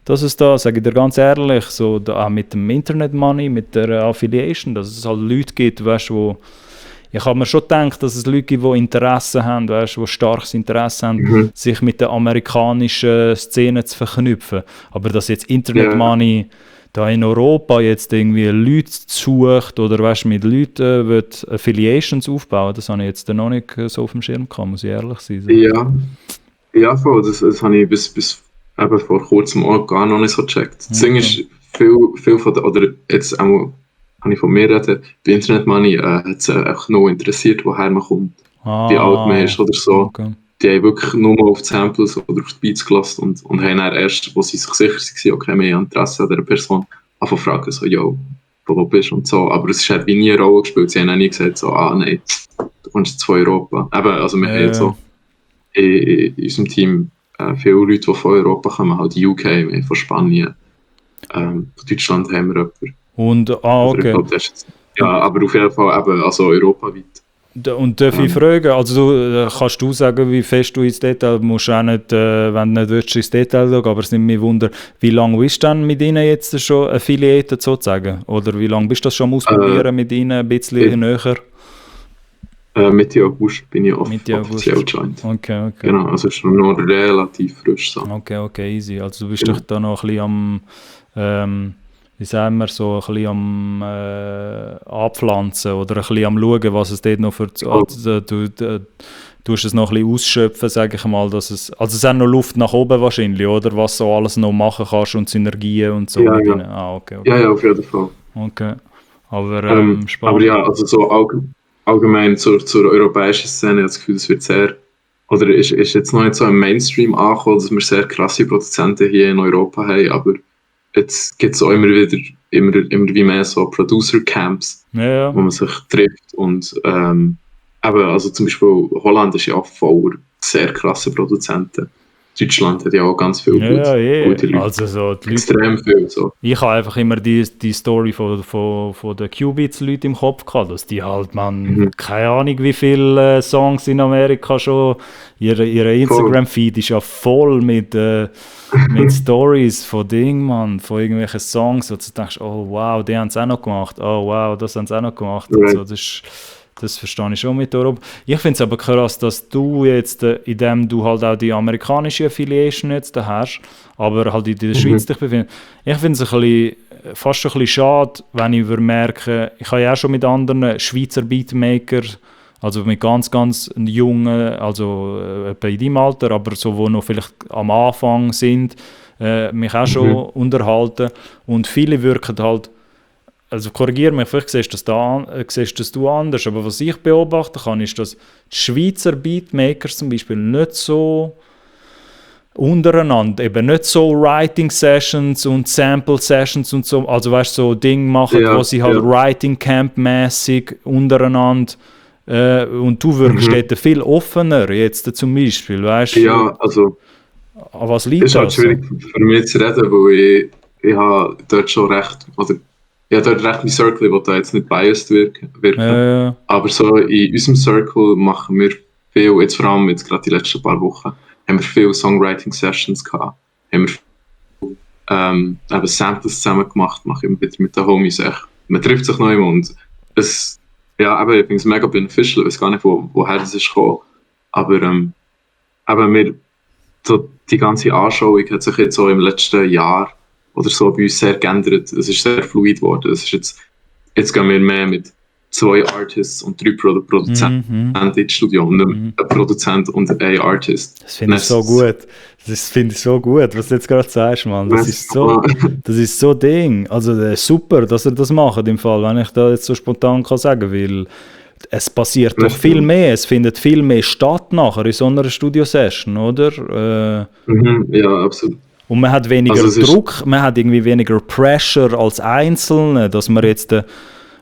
dass es da, sage ich dir ganz ehrlich, so da, auch mit dem Internet Money, mit der Affiliation, dass es halt Leute gibt, weißt du, ich habe mir schon gedacht, dass es Leute gibt, die Interesse haben, weißt, die starkes Interesse haben, sich mit der amerikanischen Szene zu verknüpfen. Aber dass jetzt Internet Money da in Europa jetzt irgendwie Leute sucht oder weißt, mit Leuten wird Affiliations aufbauen, das habe ich jetzt noch nicht so auf dem Schirm gehabt, muss ich ehrlich sein. So. Ja, voll. Das habe ich bis eben vor kurzem auch gar noch nicht so gecheckt. Das Ding ist, viel von der, oder jetzt auch kann ich von mir reden, bei Internet Money hat es auch noch interessiert, woher man kommt, wie alt man ist oder so. Okay. Die haben wirklich nur mal auf die Samples oder auf die Beats gelassen und haben dann erst, wo sie sich sicher waren, okay, wir haben Interesse an dieser Person, anfangen fragen, so, yo, wo bist du und so. Aber es hat wie nie eine Rolle gespielt. Sie haben auch nie gesagt, so, nein, du kommst jetzt von Europa. Eben, also wir haben jetzt so in unserem Team viele Leute, die von Europa kommen, halt die UK, wir haben von Spanien, von Deutschland haben wir jemanden. Und, okay. Aber auf jeden Fall eben, also europaweit. Und darf ich fragen, also kannst du sagen, wie fest du ins Detail, musst auch nicht, wenn du nicht willst, ins Detail schauen, aber es nimmt mich Wunder, wie lange bist du denn mit ihnen jetzt schon affiliated sozusagen? Oder wie lange bist du das schon am Ausprobieren mit ihnen, ein bisschen näher? Mitte August bin ich offiziell joined. Okay. Genau, also schon noch relativ frisch. So. Okay, easy. Also du bist doch da noch ein bisschen am, wie sagen wir, so ein bisschen am anpflanzen oder ein bisschen am schauen, was es dort noch für tust es noch ein bisschen ausschöpfen, sage ich mal, dass es hat noch Luft nach oben wahrscheinlich, oder? Was du alles noch machen kannst und Synergien und so. Ja, mit ja. ihnen. Okay. Ja, auf jeden Fall. Okay. Aber spannend. Aber ja, also so allgemein zur europäischen Szene, ich habe das Gefühl, es wird sehr, oder ist jetzt noch nicht so im Mainstream angekommen, dass wir sehr krasse Produzenten hier in Europa haben, aber jetzt gibt es auch immer wie mehr so Producer-Camps, Ja. wo man sich trifft und eben, also zum Beispiel Holland ist ja auch voller sehr krasse Produzenten. Deutschland hat ja auch ganz viele gute Leute. Also so die Leute, extrem viel. So. ich habe einfach immer die Story von den Q-Beats-Leuten im Kopf gehabt, dass die halt, keine Ahnung wie viele Songs in Amerika schon, ihre Instagram-Feed ist ja voll mit Stories von Dingen, von irgendwelchen Songs, wo du denkst, oh wow, die haben es auch noch gemacht, oh wow, das haben sie auch noch gemacht. Right. Und so, das verstehe ich schon mit Europa. Ich finde es aber krass, dass du jetzt, indem du halt auch die amerikanische Affiliation jetzt hast, aber halt in der Schweiz dich befindest. Ich finde es fast schon ein bisschen schade, wenn ich merke, ich habe ja auch schon mit anderen Schweizer Beatmakers, also mit ganz, ganz jungen, also etwa in deinem Alter, aber so, die noch vielleicht am Anfang sind, mich auch schon unterhalten. Und viele wirken halt, also korrigiere mich, vielleicht siehst du anders, aber was ich beobachten kann, ist, dass die Schweizer Beatmakers zum Beispiel nicht so untereinander, eben nicht so Writing-Sessions und Sample-Sessions und so, also weißt du, so Dinge machen, wo sie halt Writing-Camp-mäßig untereinander und du wirkst dort viel offener jetzt zum Beispiel, weißt du? Ja, also an was liegt das? Ist halt schwierig für mich zu reden, weil ich habe dort schon recht, oder ich habe dort recht mein Circle, wo da jetzt nicht biased wirken. Aber so in unserem Circle machen wir viel, jetzt vor allem jetzt gerade die letzten paar Wochen, haben wir viele Songwriting-Sessions gehabt, haben wir eben Samples zusammen gemacht, mache ich wieder mit den Homies echt. Man trifft sich noch immer und es, ja, eben, ich finde es mega beneficial, ich weiß gar nicht, woher das ist gekommen, aber eben so die ganze Anschauung hat sich jetzt so im letzten Jahr oder so bei uns sehr geändert. Es ist sehr fluid geworden. Es ist jetzt gehen wir mehr mit 2 Artists und 3 Produzenten ins Studio und nicht ein Produzent und ein Artist. Das finde ich so gut. Das finde ich so gut, was du jetzt gerade sagst, Mann. Das ist so Ding. Also super, dass ihr das macht im Fall, wenn ich da jetzt so spontan kann sagen, weil es passiert doch viel mehr, es findet viel mehr statt nachher in so einer Studio-Session, oder? Ja, absolut. Und man hat weniger Druck, man hat irgendwie weniger Pressure als Einzelne, dass man jetzt,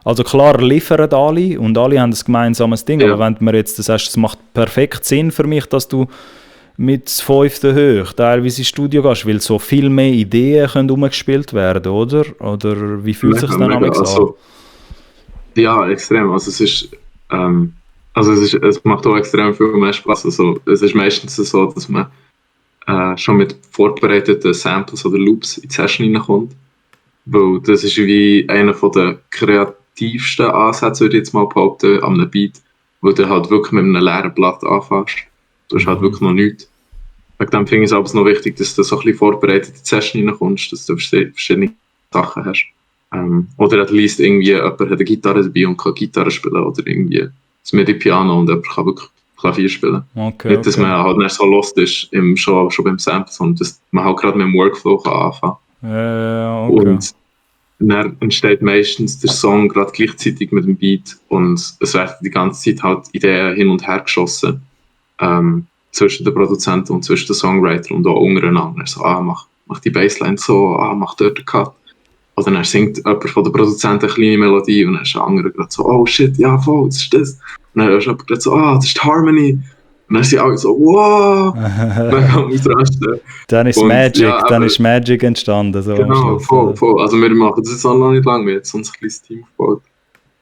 also klar liefern alle und alle haben ein gemeinsames Ding, aber wenn man jetzt sagst, es macht perfekt Sinn für mich, dass du mit 5. Höhe teilweise ins Studio gehst, weil so viel mehr Ideen können umgespielt werden, oder? Oder wie fühlt sich das dann an? Ja, extrem. Also es macht auch extrem viel mehr Spaß. Also es ist meistens so, dass man schon mit vorbereiteten Samples oder Loops in die Session reinkommt. Weil das ist wie einer der kreativsten Ansätze, würde ich jetzt mal behaupten, an einem Beat, wo du halt wirklich mit einem leeren Blatt anfängst. Du hast halt wirklich noch nichts. Wegen dem finde ich es aber noch wichtig, dass du so ein bisschen vorbereitet in die Session reinkommst, dass du verschiedene Sachen hast. Oder at least irgendwie jemand hat eine Gitarre dabei und kann Gitarre spielen oder irgendwie das MIDI-Piano und jemand kann wirklich Klavier spielen. Okay, nicht, dass man halt nicht so lost ist, schon beim Sample, sondern dass man halt gerade mit dem Workflow kann anfangen kann. Und dann entsteht meistens der Song gerade gleichzeitig mit dem Beat und es werden die ganze Zeit halt Ideen hin und her geschossen zwischen den Produzenten und zwischen den Songwritern und auch untereinander. So, mach die Bassline so, mach dort den Cut. Oder dann singt jemand von den Produzenten eine kleine Melodie und dann ist der andere gerade so, oh shit, ja voll, das ist das. Und dann ist jemand gerade so, das ist die Harmony. Und dann sind alle so, wow, dann kann man ausrasten. Dann ist Magic entstanden. So genau, voll. Also wir machen das jetzt auch noch nicht lange, wir haben jetzt uns ein kleines Team aufgebaut.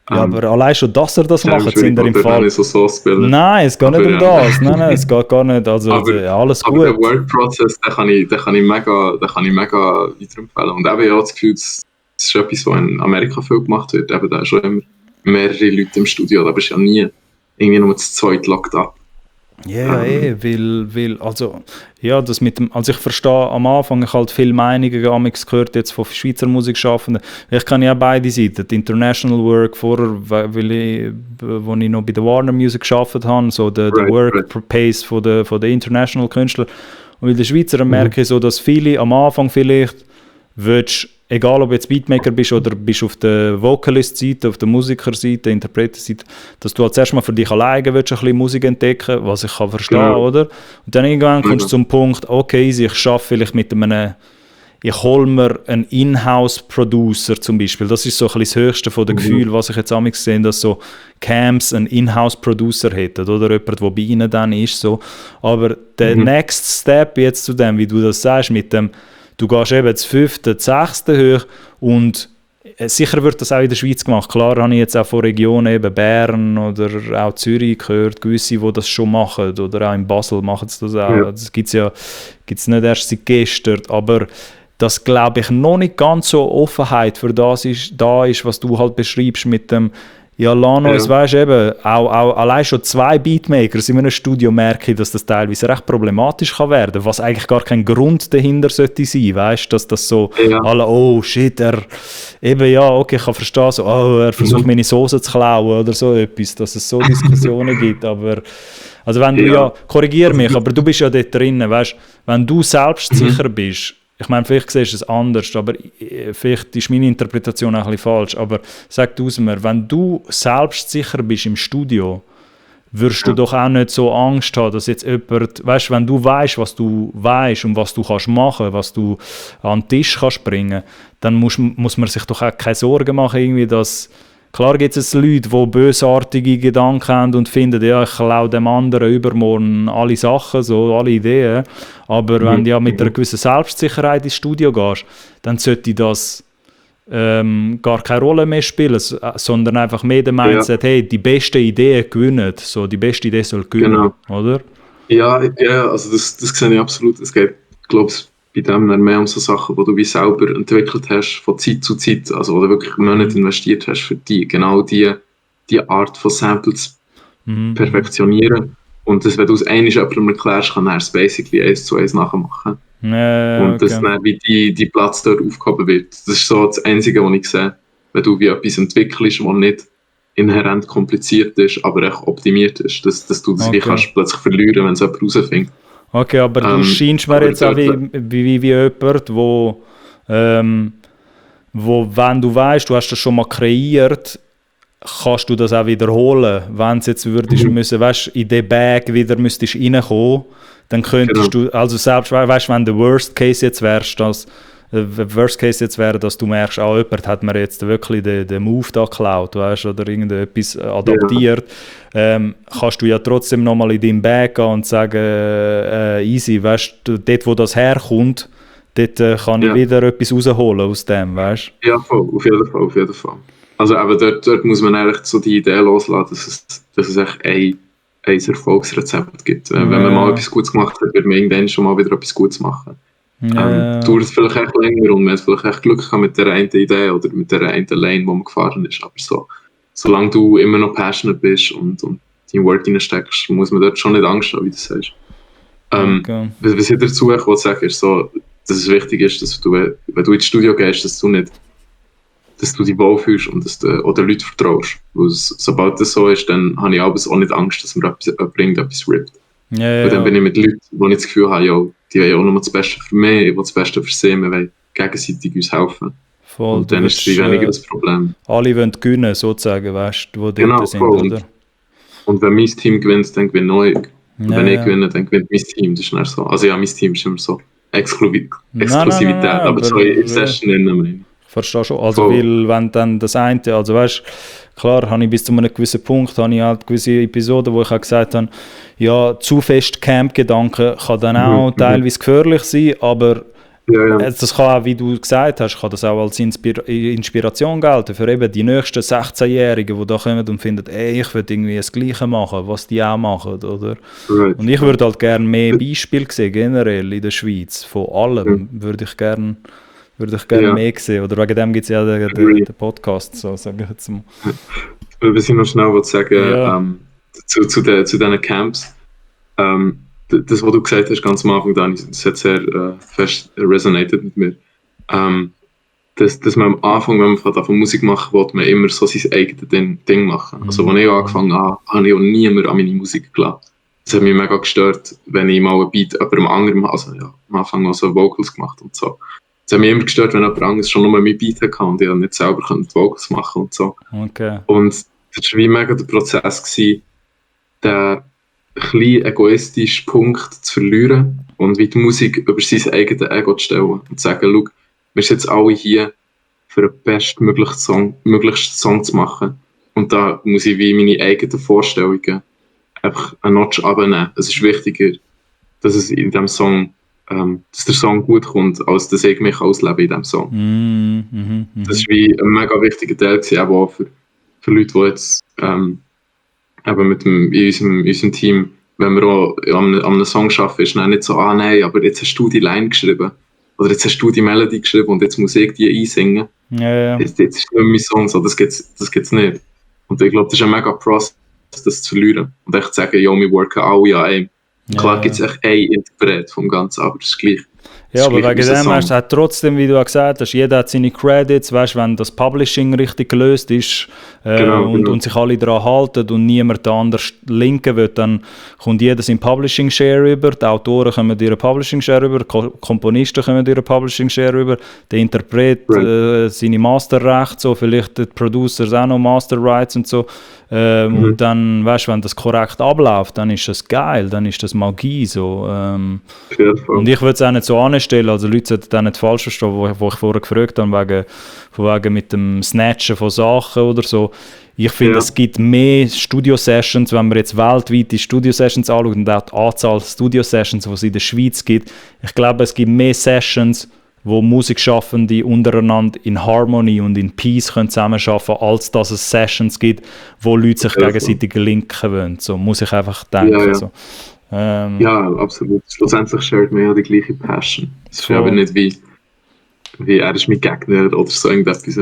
Ja, aber allein schon, dass er das macht, sind er im Fall... So nein, es geht nicht um das. Nein, es geht gar nicht. Also alles gut. Aber der Work-Prozess, den kann ich mega weiterempfehlen. Und eben, ich habe das Gefühl, das ist etwas, was in Amerika viel gemacht wird. Eben, da schon immer mehrere Leute im Studio, da bist du ja nie irgendwie nur zu zweit locked up. Ja, weil, also, ja, das mit dem, also ich verstehe am Anfang, ich halt viele Meinungen amigs gehört jetzt von Schweizer Musikschaffenden. Ich kann ja beide Seiten, die International Work vorher, wo ich noch bei der Warner Music gearbeitet habe, so der Work Pace von der International Künstler. Und bei den Schweizer merke ich so, dass viele am Anfang vielleicht willst, egal ob du jetzt Beatmaker bist oder bist auf der Vocalist-Seite, auf der Musikerseite, Interpreter-Seite, dass du halt zuerst mal für dich alleine willst, ein bisschen Musik entdecken, was ich kann verstehen, oder? Und dann irgendwann kommst du zum Punkt, okay, ich arbeite vielleicht mit ich hole mir einen Inhouse-Producer zum Beispiel. Das ist so ein bisschen das Höchste von den Gefühlen, was ich jetzt amigs gesehen, dass so Camps einen Inhouse-Producer hätten oder jemand, der bei ihnen dann ist. So. Aber der Next Step jetzt zu dem, wie du das sagst, mit dem du gehst eben das 5., das 6. hoch und sicher wird das auch in der Schweiz gemacht. Klar habe ich jetzt auch von Regionen, eben Bern oder auch Zürich gehört, gewisse, die das schon machen. Oder auch in Basel machen sie das auch. Ja. Das gibt es nicht erst seit gestern. Aber dass, glaube ich, noch nicht ganz so Offenheit für das da ist, was du halt beschreibst mit dem ja, Lanos, weißt du eben, auch allein schon 2 Beatmakers in einem Studio merke ich, dass das teilweise recht problematisch kann werden, was eigentlich gar kein Grund dahinter sollte sein, weißt du, dass das so alle, oh shit, eben ja, okay, ich kann verstehen, so, oh, er versucht meine Soße zu klauen oder so etwas, dass es so Diskussionen gibt, aber also wenn du korrigier mich, aber du bist ja dort drinnen, weißt du, wenn du selbstsicher bist, ich meine, vielleicht siehst du es anders, aber vielleicht ist meine Interpretation auch ein bisschen falsch. Aber sag du es mir, wenn du selbstsicher bist im Studio, wirst du doch auch nicht so Angst haben, dass jetzt jemand, weißt du, wenn du weißt, was du weißt und was du kannst machen, was du an den Tisch kannst bringen, dann muss man sich doch auch keine Sorgen machen, irgendwie, dass klar gibt es Leute, die bösartige Gedanken haben und finden, ja, ich klaue dem anderen übermorgen alle Sachen, so, alle Ideen. Aber wenn du ja mit einer gewissen Selbstsicherheit ins Studio gehst, dann sollte das gar keine Rolle mehr spielen, sondern einfach mehr der Mindset, hey, die beste Idee gewinnen. So, die beste Idee soll gewinnen, oder? Ja, also das sehe ich absolut. Es geht, glaube ich, bei dem mehr um so Sachen, die du wie selber entwickelt hast, von Zeit zu Zeit, also wo du wirklich Monate investiert hast, für genau die Art von Samples perfektionieren. Und das, wenn du es einmal jemandem erklärst, kann er es basically 1:1 nachmachen. Und dass dann wie die Platz dort aufgehoben wird. Das ist so das Einzige, was ich sehe, wenn du wie etwas entwickelst, was nicht inhärent kompliziert ist, aber echt optimiert ist, dass du das wie kannst plötzlich verlieren, wenn es jemand rausfindet. Okay, aber du scheinst mir jetzt auch wie jemand, wo wenn du weißt, du hast das schon mal kreiert, kannst du das auch wiederholen. Wenn es jetzt würdest müssen, weißt, in den Bag wieder müsstest reinkommen, dann könntest du, also selbst, weißt, wenn der Worst Case jetzt wärst, dass du merkst, jemand hat mir jetzt wirklich den Move da geklaut, weißt, oder irgendetwas adaptiert, kannst du ja trotzdem nochmal in deinem Bag gehen und sagen, easy, weißt du, dort wo das herkommt, dort kann ich wieder etwas rausholen aus dem, weißt du? Ja, voll, auf jeden Fall. Also aber dort muss man eigentlich so die Idee loslassen, dass es echt ein Erfolgsrezept gibt. Wenn man mal etwas Gutes gemacht hat, wird man irgendwann schon mal wieder etwas Gutes machen. Dauert es vielleicht echt länger und man hat vielleicht echt Glück gehabt mit der einen Idee oder mit der einen Lane, wo man gefahren ist. Aber solange du immer noch passionate bist und dein Word reinsteckst, muss man dort schon nicht Angst haben, wie du sagst. Was ich dazu wollte sagen, ist so, dass es wichtig ist, dass du, wenn du ins Studio gehst, dass du dich wohlfühlst und dass du auch den Leuten vertraust. Weil sobald das so ist, dann habe ich auch nicht Angst, dass mir etwas rippt. Und dann bin ich mit Leuten, die ich das Gefühl habe, die wollen auch nur das Beste für mich, ich will das Beste für sie, wir wollen gegenseitig uns helfen. Voll, und dann ist es weniger das Problem. Alle wollen gewinnen, sozusagen, weißt du, die dort sind, voll. Oder? Und wenn mein Team gewinnt, dann gewinne ich. Und wenn ich gewinne, dann gewinnt mein Team. Das ist nicht so. Also ja, mein Team ist immer so Exklusivität, nein, aber so in Session nennen wir. Ich verstehe schon, also weil wenn dann das eine, also weißt, klar habe ich bis zu einem gewissen Punkt, habe ich halt gewisse Episoden, wo ich auch gesagt habe, ja, zu fest Camp-Gedanken kann dann auch teilweise gefährlich sein, aber das kann auch, wie du gesagt hast, kann das auch als Inspiration gelten für eben die nächsten 16-Jährigen, die da kommen und finden, ich würde irgendwie das Gleiche machen, was die auch machen, oder? Right. Und ich würde halt gerne mehr Beispiele sehen, generell in der Schweiz, von allem würde ich gerne mehr sehen. Oder wegen dem gibt es ja den Podcast, so sagen wir jetzt mal. Was ich noch schnell sagen zu diesen Camps. das, was du gesagt hast, ganz am Anfang, Dani, das hat sehr fest resonated mit mir. Dass man am Anfang, wenn man von Musik machen will, man immer so sein eigenes Ding machen. Also, als ich angefangen habe, habe ich auch niemand an meine Musik gelassen. Das hat mich mega gestört, wenn ich mal ein Beat jemandem anderem, also ja, am Anfang auch so Vocals gemacht und so. Das hat mich immer gestört, wenn jemand anderes schon nur mein Beat hatte und ich nicht selber die Vocals machen und so. Okay. Und das war wie mega der Prozess gewesen, den kleinen egoistischen Punkt zu verlieren und wie die Musik über sein eigenes Ego zu stellen und zu sagen, schau, wir sind jetzt alle hier für den bestmöglichsten Song zu machen. Und da muss ich wie meine eigenen Vorstellungen einfach eine Notch runternehmen. Es ist wichtiger, dass es in diesem Song, dass der Song gut kommt, als dass ich mich auslebe in diesem Song. Das ist wie ein mega wichtiger Teil gewesen, auch für Leute, die jetzt eben in unserem Team, wenn wir auch an einem Song arbeiten, ist dann nicht so, nein, aber jetzt hast du die Line geschrieben. Oder jetzt hast du die Melodie geschrieben und jetzt muss ich die einsingen. Ja. Jetzt ist nicht mein Song so, das gibt's nicht. Und ich glaube, das ist ein mega Process, das zu verlieren. Und echt zu sagen, ja, wir worken alle an einem. Klar gibt es echt ein Interpret vom Ganzen, aber das ist gleich. Ja, aber wegen dem hast du trotzdem, wie du auch gesagt hast, jeder hat seine Credits, weißt, wenn das Publishing richtig gelöst ist und sich alle daran halten und niemand anders linken will, dann kommt jeder seinen Publishing Share über, die Autoren kommen ihren Publishing Share über, Komponisten kommen ihren Publishing Share über, der Interpret seine Masterrechte, so vielleicht die Producers auch noch Master Rights und so. Und dann, weißt du, wenn das korrekt abläuft, dann ist das geil, dann ist das Magie. So. Und ich würde es auch nicht so anstellen, also Leute sollten das nicht falsch verstehen, wo ich vorher gefragt habe, wegen mit dem Snatchen von Sachen oder so. Ich finde, es gibt mehr Studio-Sessions, wenn man jetzt weltweit die Studio-Sessions anschaut und auch die Anzahl Studio-Sessions, die es in der Schweiz gibt. Ich glaube, es gibt mehr Sessions, wo Musikschaffende untereinander in Harmony und in Peace zusammenarbeiten können, als dass es Sessions gibt, wo Leute sich gegenseitig linken wollen. So muss ich einfach denken. Ja. So. Ja, absolut. Schlussendlich shared man ja die gleiche Passion. Es ist aber nicht wie er ist mein Gegner oder so irgendetwas.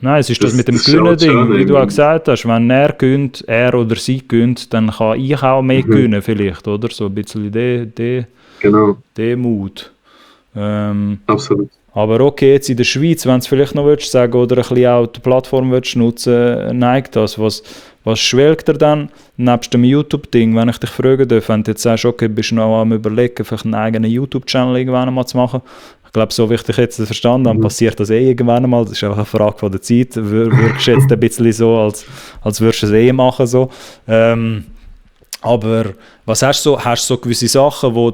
Nein, es ist das mit dem Gewinnen-Ding, wie du auch gesagt hast. Wenn er gönnt, er oder sie gönnt, dann kann ich auch mehr gewinnen vielleicht, oder? So ein bisschen der Mut. Absolut. Aber okay, jetzt in der Schweiz, wenn du es vielleicht noch willst sagen oder ein bisschen auch die Plattform willst nutzen, neigt das. Was schwelgt dir dann nebst dem YouTube-Ding, wenn ich dich fragen darf, wenn du jetzt sagst, okay, bist du noch am Überlegen, vielleicht einen eigenen YouTube-Channel irgendwann mal zu machen? Ich glaube, so wie ich dich jetzt verstanden habe, passiert das irgendwann mal. Das ist einfach eine Frage von der Zeit. Wirkst du jetzt ein bisschen so, als würdest du es machen. So. Aber was hast du so gewisse Sachen, wo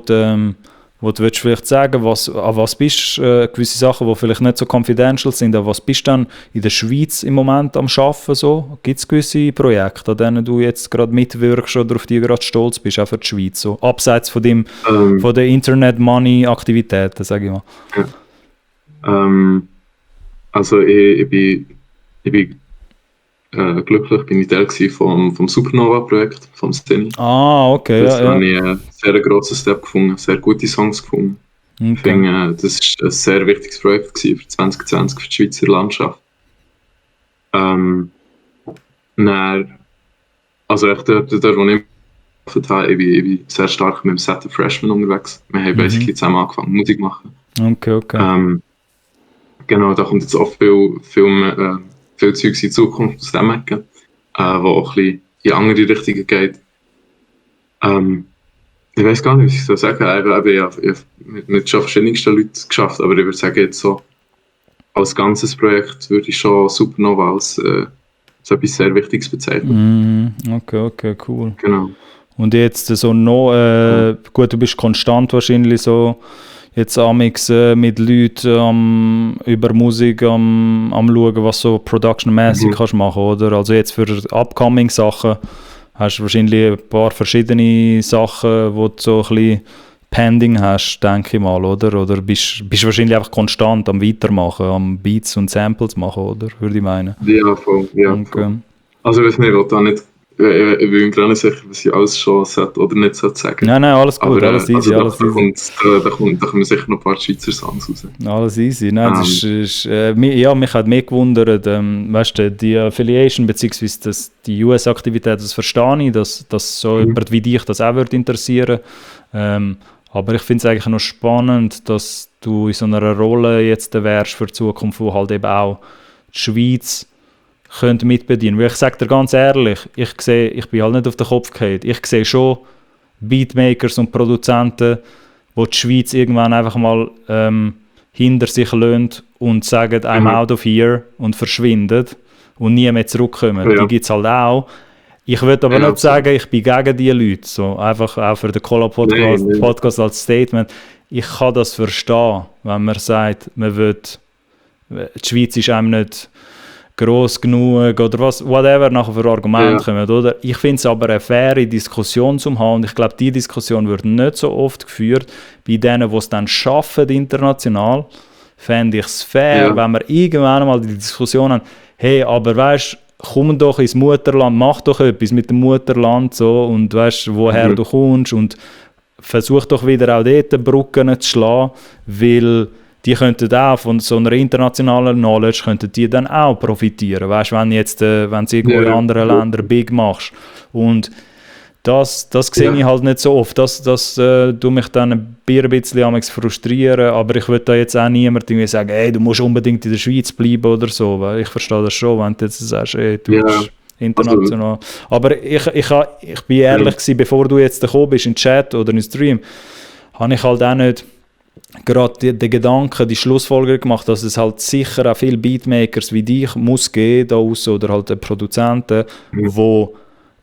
du willst vielleicht sagen, an was bist gewisse Sachen, die vielleicht nicht so confidential sind, an was bist du dann in der Schweiz im Moment am Arbeiten? So? Gibt es gewisse Projekte, an denen du jetzt gerade mitwirkst oder auf die du gerade stolz bist, auch für die Schweiz? So? Abseits von den Internet-Money-Aktivitäten, sage ich mal. Also ich bin glücklich, bin ich Teil vom Supernova-Projekt, vom Steny. Okay. Das habe ich einen sehr grossen Step gefunden, sehr gute Songs gefunden. Okay. Ich finde, das war ein sehr wichtiges Projekt für 2020 für die Schweizer Landschaft. Also echt dort, wo ich gearbeitet habe, ich bin sehr stark mit dem Set of Freshmen unterwegs. Wir haben basically zusammen angefangen Musik zu machen. Okay. Genau, da kommt jetzt auch viel Zeugs in Zukunft aus dem Ecken, wo auch ein bisschen in andere Richtungen geht. Ich weiß gar nicht, was ich so sagen soll. Ich habe mit schon verschiedensten Leuten geschafft, aber ich würde sagen, jetzt so als ganzes Projekt würde ich schon Supernova als so etwas sehr Wichtiges bezeichnen. Okay, cool. Genau. Und jetzt so noch, gut, du bist konstant wahrscheinlich so, jetzt amix mit Leuten über Musik am schauen, was so production-mäßig kannst machen, oder? Also jetzt für upcoming Sachen hast du wahrscheinlich ein paar verschiedene Sachen, die du so ein bisschen pending hast, denke ich mal, oder? Oder bist wahrscheinlich einfach konstant am Weitermachen, am Beats und Samples machen, oder? Würde ich meinen. Ja, voll. Okay. Also ich weiß nicht, ich will da nicht Ich bin mir gar nicht sicher, was ich alles schon sollte oder nicht sollte sagen. Nein, alles gut, Aber, alles easy, alles easy. Da kommen sicher noch ein paar Schweizer Songs raus. Alles easy. Nein, das ist, mich hat mehr gewundert, weißt du, die Affiliation bzw. die US-Aktivität, das verstehe ich, dass so jemand wie dich das auch würde interessieren. Aber ich finde es eigentlich noch spannend, dass du in so einer Rolle jetzt wärst für die Zukunft, wo halt eben auch die Schweiz könnte mitbedienen. Weil ich sage dir ganz ehrlich, ich bin halt nicht auf den Kopf gefallen. Ich sehe schon Beatmakers und Produzenten, die die Schweiz irgendwann einfach mal hinter sich lassen und sagen, I'm out of here und verschwinden und nie mehr zurückkommen. Ja. Die gibt es halt auch. Ich würde aber nicht sagen, ich bin gegen diese Leute. So, einfach auch für den Podcast als Statement. Ich kann das verstehen, wenn man sagt, die Schweiz ist einem nicht gross genug oder whatever nachher für Argumente kommen, oder? Ich finde es aber eine faire Diskussion zu haben und ich glaube, diese Diskussion wird nicht so oft geführt bei denen, die es dann schaffen international. Fände ich es fair, wenn wir irgendwann mal die Diskussion haben, hey, aber weißt, komm doch ins Mutterland, mach doch etwas mit dem Mutterland so und weißt, woher du kommst und versuch doch wieder auch dort Brücken zu schlagen, weil die könnten auch von so einer internationalen Knowledge könnten die dann auch profitieren, weißt, wenn jetzt wenn du irgendwo in anderen Ländern big machst und das sehe ich halt nicht so oft, das tut mich dann ein bisschen frustrieren, aber ich will da jetzt auch niemand irgendwie sagen, hey, du musst unbedingt in der Schweiz bleiben oder so, weil ich verstehe das schon, wenn du jetzt sagst, hey, du bist international. Aber ich bin ehrlich gewesen, bevor du jetzt gekommen bist in den Chat oder in den Stream, habe ich halt auch nicht gerade den Gedanken, die Schlussfolgerung gemacht, dass es halt sicher auch viele Beatmakers wie dich muss geben da raus, oder halt Produzenten, wo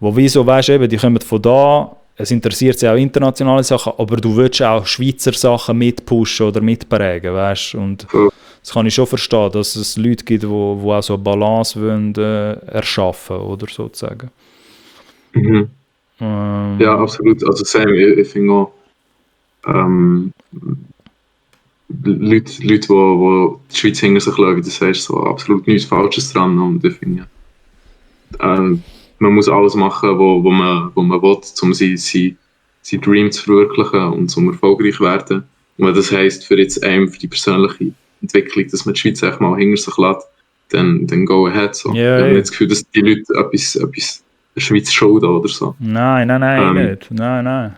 wieso, weißt du, eben, die kommen von da, es interessiert sie auch internationale Sachen, aber du willst auch Schweizer Sachen mitpushen oder mitprägen, weißt du, und das kann ich schon verstehen, dass es Leute gibt, die auch so eine Balance wollen, erschaffen, oder sozusagen. Ja, absolut, also Sam, ich finde auch Leute, die die Schweiz hinter sich lassen, wie du sagst, so absolut nichts Falsches dran, und ich finde, man muss alles machen, wo man will, um seinen Dream zu verwirklichen und zum erfolgreich werden. Und wenn das heisst, für die persönliche Entwicklung, dass man die Schweiz echt mal hinter sich lässt, dann go ahead. So. Ich habe nicht das Gefühl, dass die Leute etwas der Schweiz schulden oder so. Nein, nicht. Nein.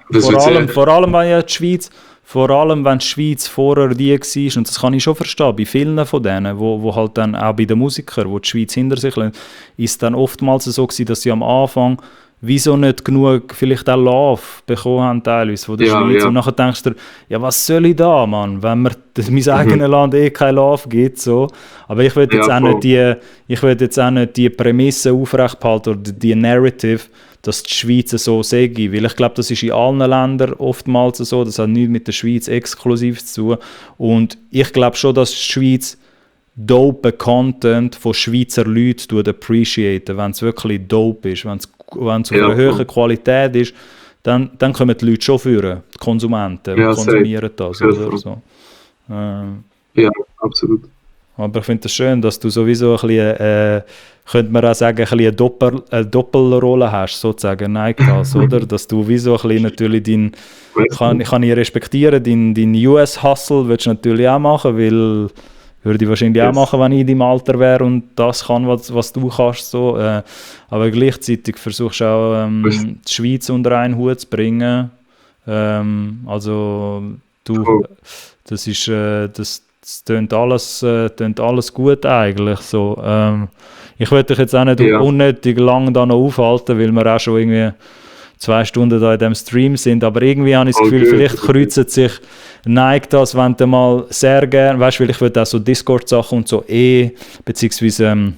Vor allem, wenn die Schweiz vorher die war, und das kann ich schon verstehen, bei vielen von denen, wo halt dann auch bei den Musikern, die die Schweiz hinter sich lassen, ist dann oftmals so gewesen, dass sie am Anfang wieso nicht genug vielleicht auch Love bekommen haben teilweise von der Schweiz. Ja. Und nachher denkst du dir, ja, was soll ich da, Mann, wenn mir mein eigenes Land kein Love gibt, so. Aber ich will jetzt auch nicht die Prämisse aufrechthalten oder die Narrative, dass die Schweiz so sei, weil ich glaube, das ist in allen Ländern oftmals so, das hat nichts mit der Schweiz exklusiv zu tun. Und ich glaube schon, dass die Schweiz dope Content von Schweizer Leuten appreciaten, wenn es wirklich dope ist, wenn es auf einer hohen Qualität ist, dann kommen die Leute schon führen, die Konsumenten, und konsumieren das. Oder so. Ja, absolut. Aber ich finde es schön, dass du sowieso ein bisschen, könnte man auch sagen, ein bisschen eine Doppelrolle hast, sozusagen, Nike-Pass, oder? Dass du wie so ein bisschen natürlich kann ich respektieren, dein US-Hustle willst du natürlich auch machen, weil würde ich wahrscheinlich auch machen, wenn ich in deinem Alter wäre und das kann, was du kannst. So. Aber gleichzeitig versuchst du auch, die Schweiz unter einen Hut zu bringen. Also, das ist, das tönt alles gut eigentlich. So. Ich würde dich jetzt auch nicht unnötig lange da noch aufhalten, weil wir auch schon irgendwie 2 Stunden da in diesem Stream sind, aber irgendwie habe ich das Gefühl, vielleicht kreuzt sich Nike das, wenn du mal sehr gerne, weißt du, weil ich will auch so Discord-Sachen und so beziehungsweise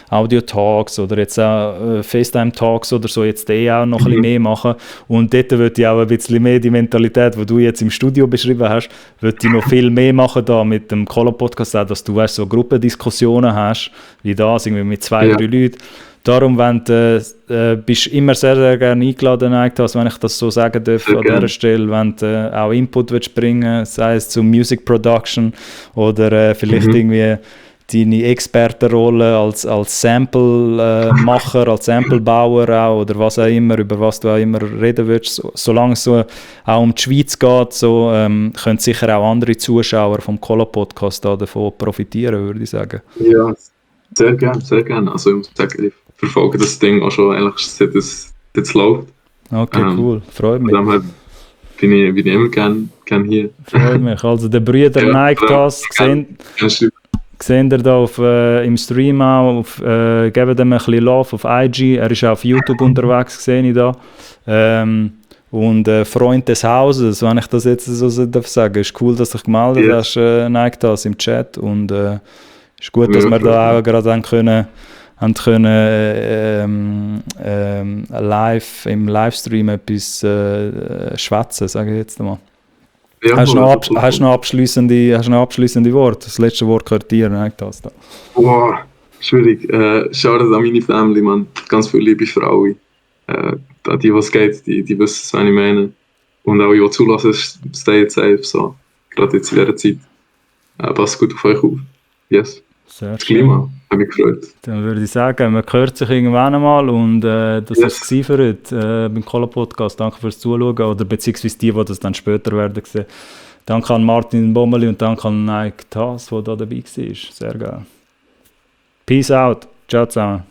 Audio-Talks oder jetzt auch FaceTime-Talks oder so, jetzt auch noch ein bisschen mehr machen. Und dort würde ich auch ein bisschen mehr die Mentalität, die du jetzt im Studio beschrieben hast, würde ich noch viel mehr machen da mit dem Colo-Podcast, auch, dass du weißt, so Gruppendiskussionen hast, wie das, irgendwie mit 2, 3 Leuten. Darum, wenn du bist immer sehr, sehr gerne eingeladen, wenn ich das so sagen darf an dieser Stelle, wenn du auch Input willst bringen, sei es zum Music Production oder vielleicht irgendwie deine Expertenrolle als Sample-Macher, als Sample-Bauer auch, oder was auch immer, über was du auch immer reden willst, solange es so auch um die Schweiz geht, so, können sicher auch andere Zuschauer vom Cola-Podcast davon profitieren, würde ich sagen. Ja, sehr gerne, sehr gerne. Also ich muss sagen, ich verfolge das Ding auch schon eigentlich, seit es jetzt läuft. Okay, cool, freut mich. Dann bin ich immer gerne hier. Freut mich. Also der Brüder Nike das sehen ihr da im Stream auch, geben dem ein bisschen Love auf IG, er ist auch auf YouTube unterwegs, sehe ich da. Und Freund des Hauses, wenn ich das jetzt so darf sagen, ist cool, dass du dich gemeldet hast, Nike das im Chat, und ist gut, dass wir da auch gerade live im Livestream etwas schwätzen, sage ich jetzt mal. Ja, hast du noch abschließende Worte? Das letzte Wort gehört dir, Nike das da. Wow, schwierig. Shoutout an meine Family, man. Ganz viele liebe Frauen. Die, was geht, die wissen, was ich meine. Und auch, die zulassen, stay safe. So. Gerade jetzt in dieser Zeit. Passt gut auf euch auf. Yes. Sehr das Klima, habe mich gefreut. Dann würde ich sagen, man hört sich irgendwann einmal, und das war es für heute beim Cola Podcast. Danke fürs Zuschauen, oder beziehungsweise die das dann später werden sehen. Danke an Martin Bommeli und danke an Nike Tass, der da dabei war. Sehr geil. Peace out. Ciao zusammen.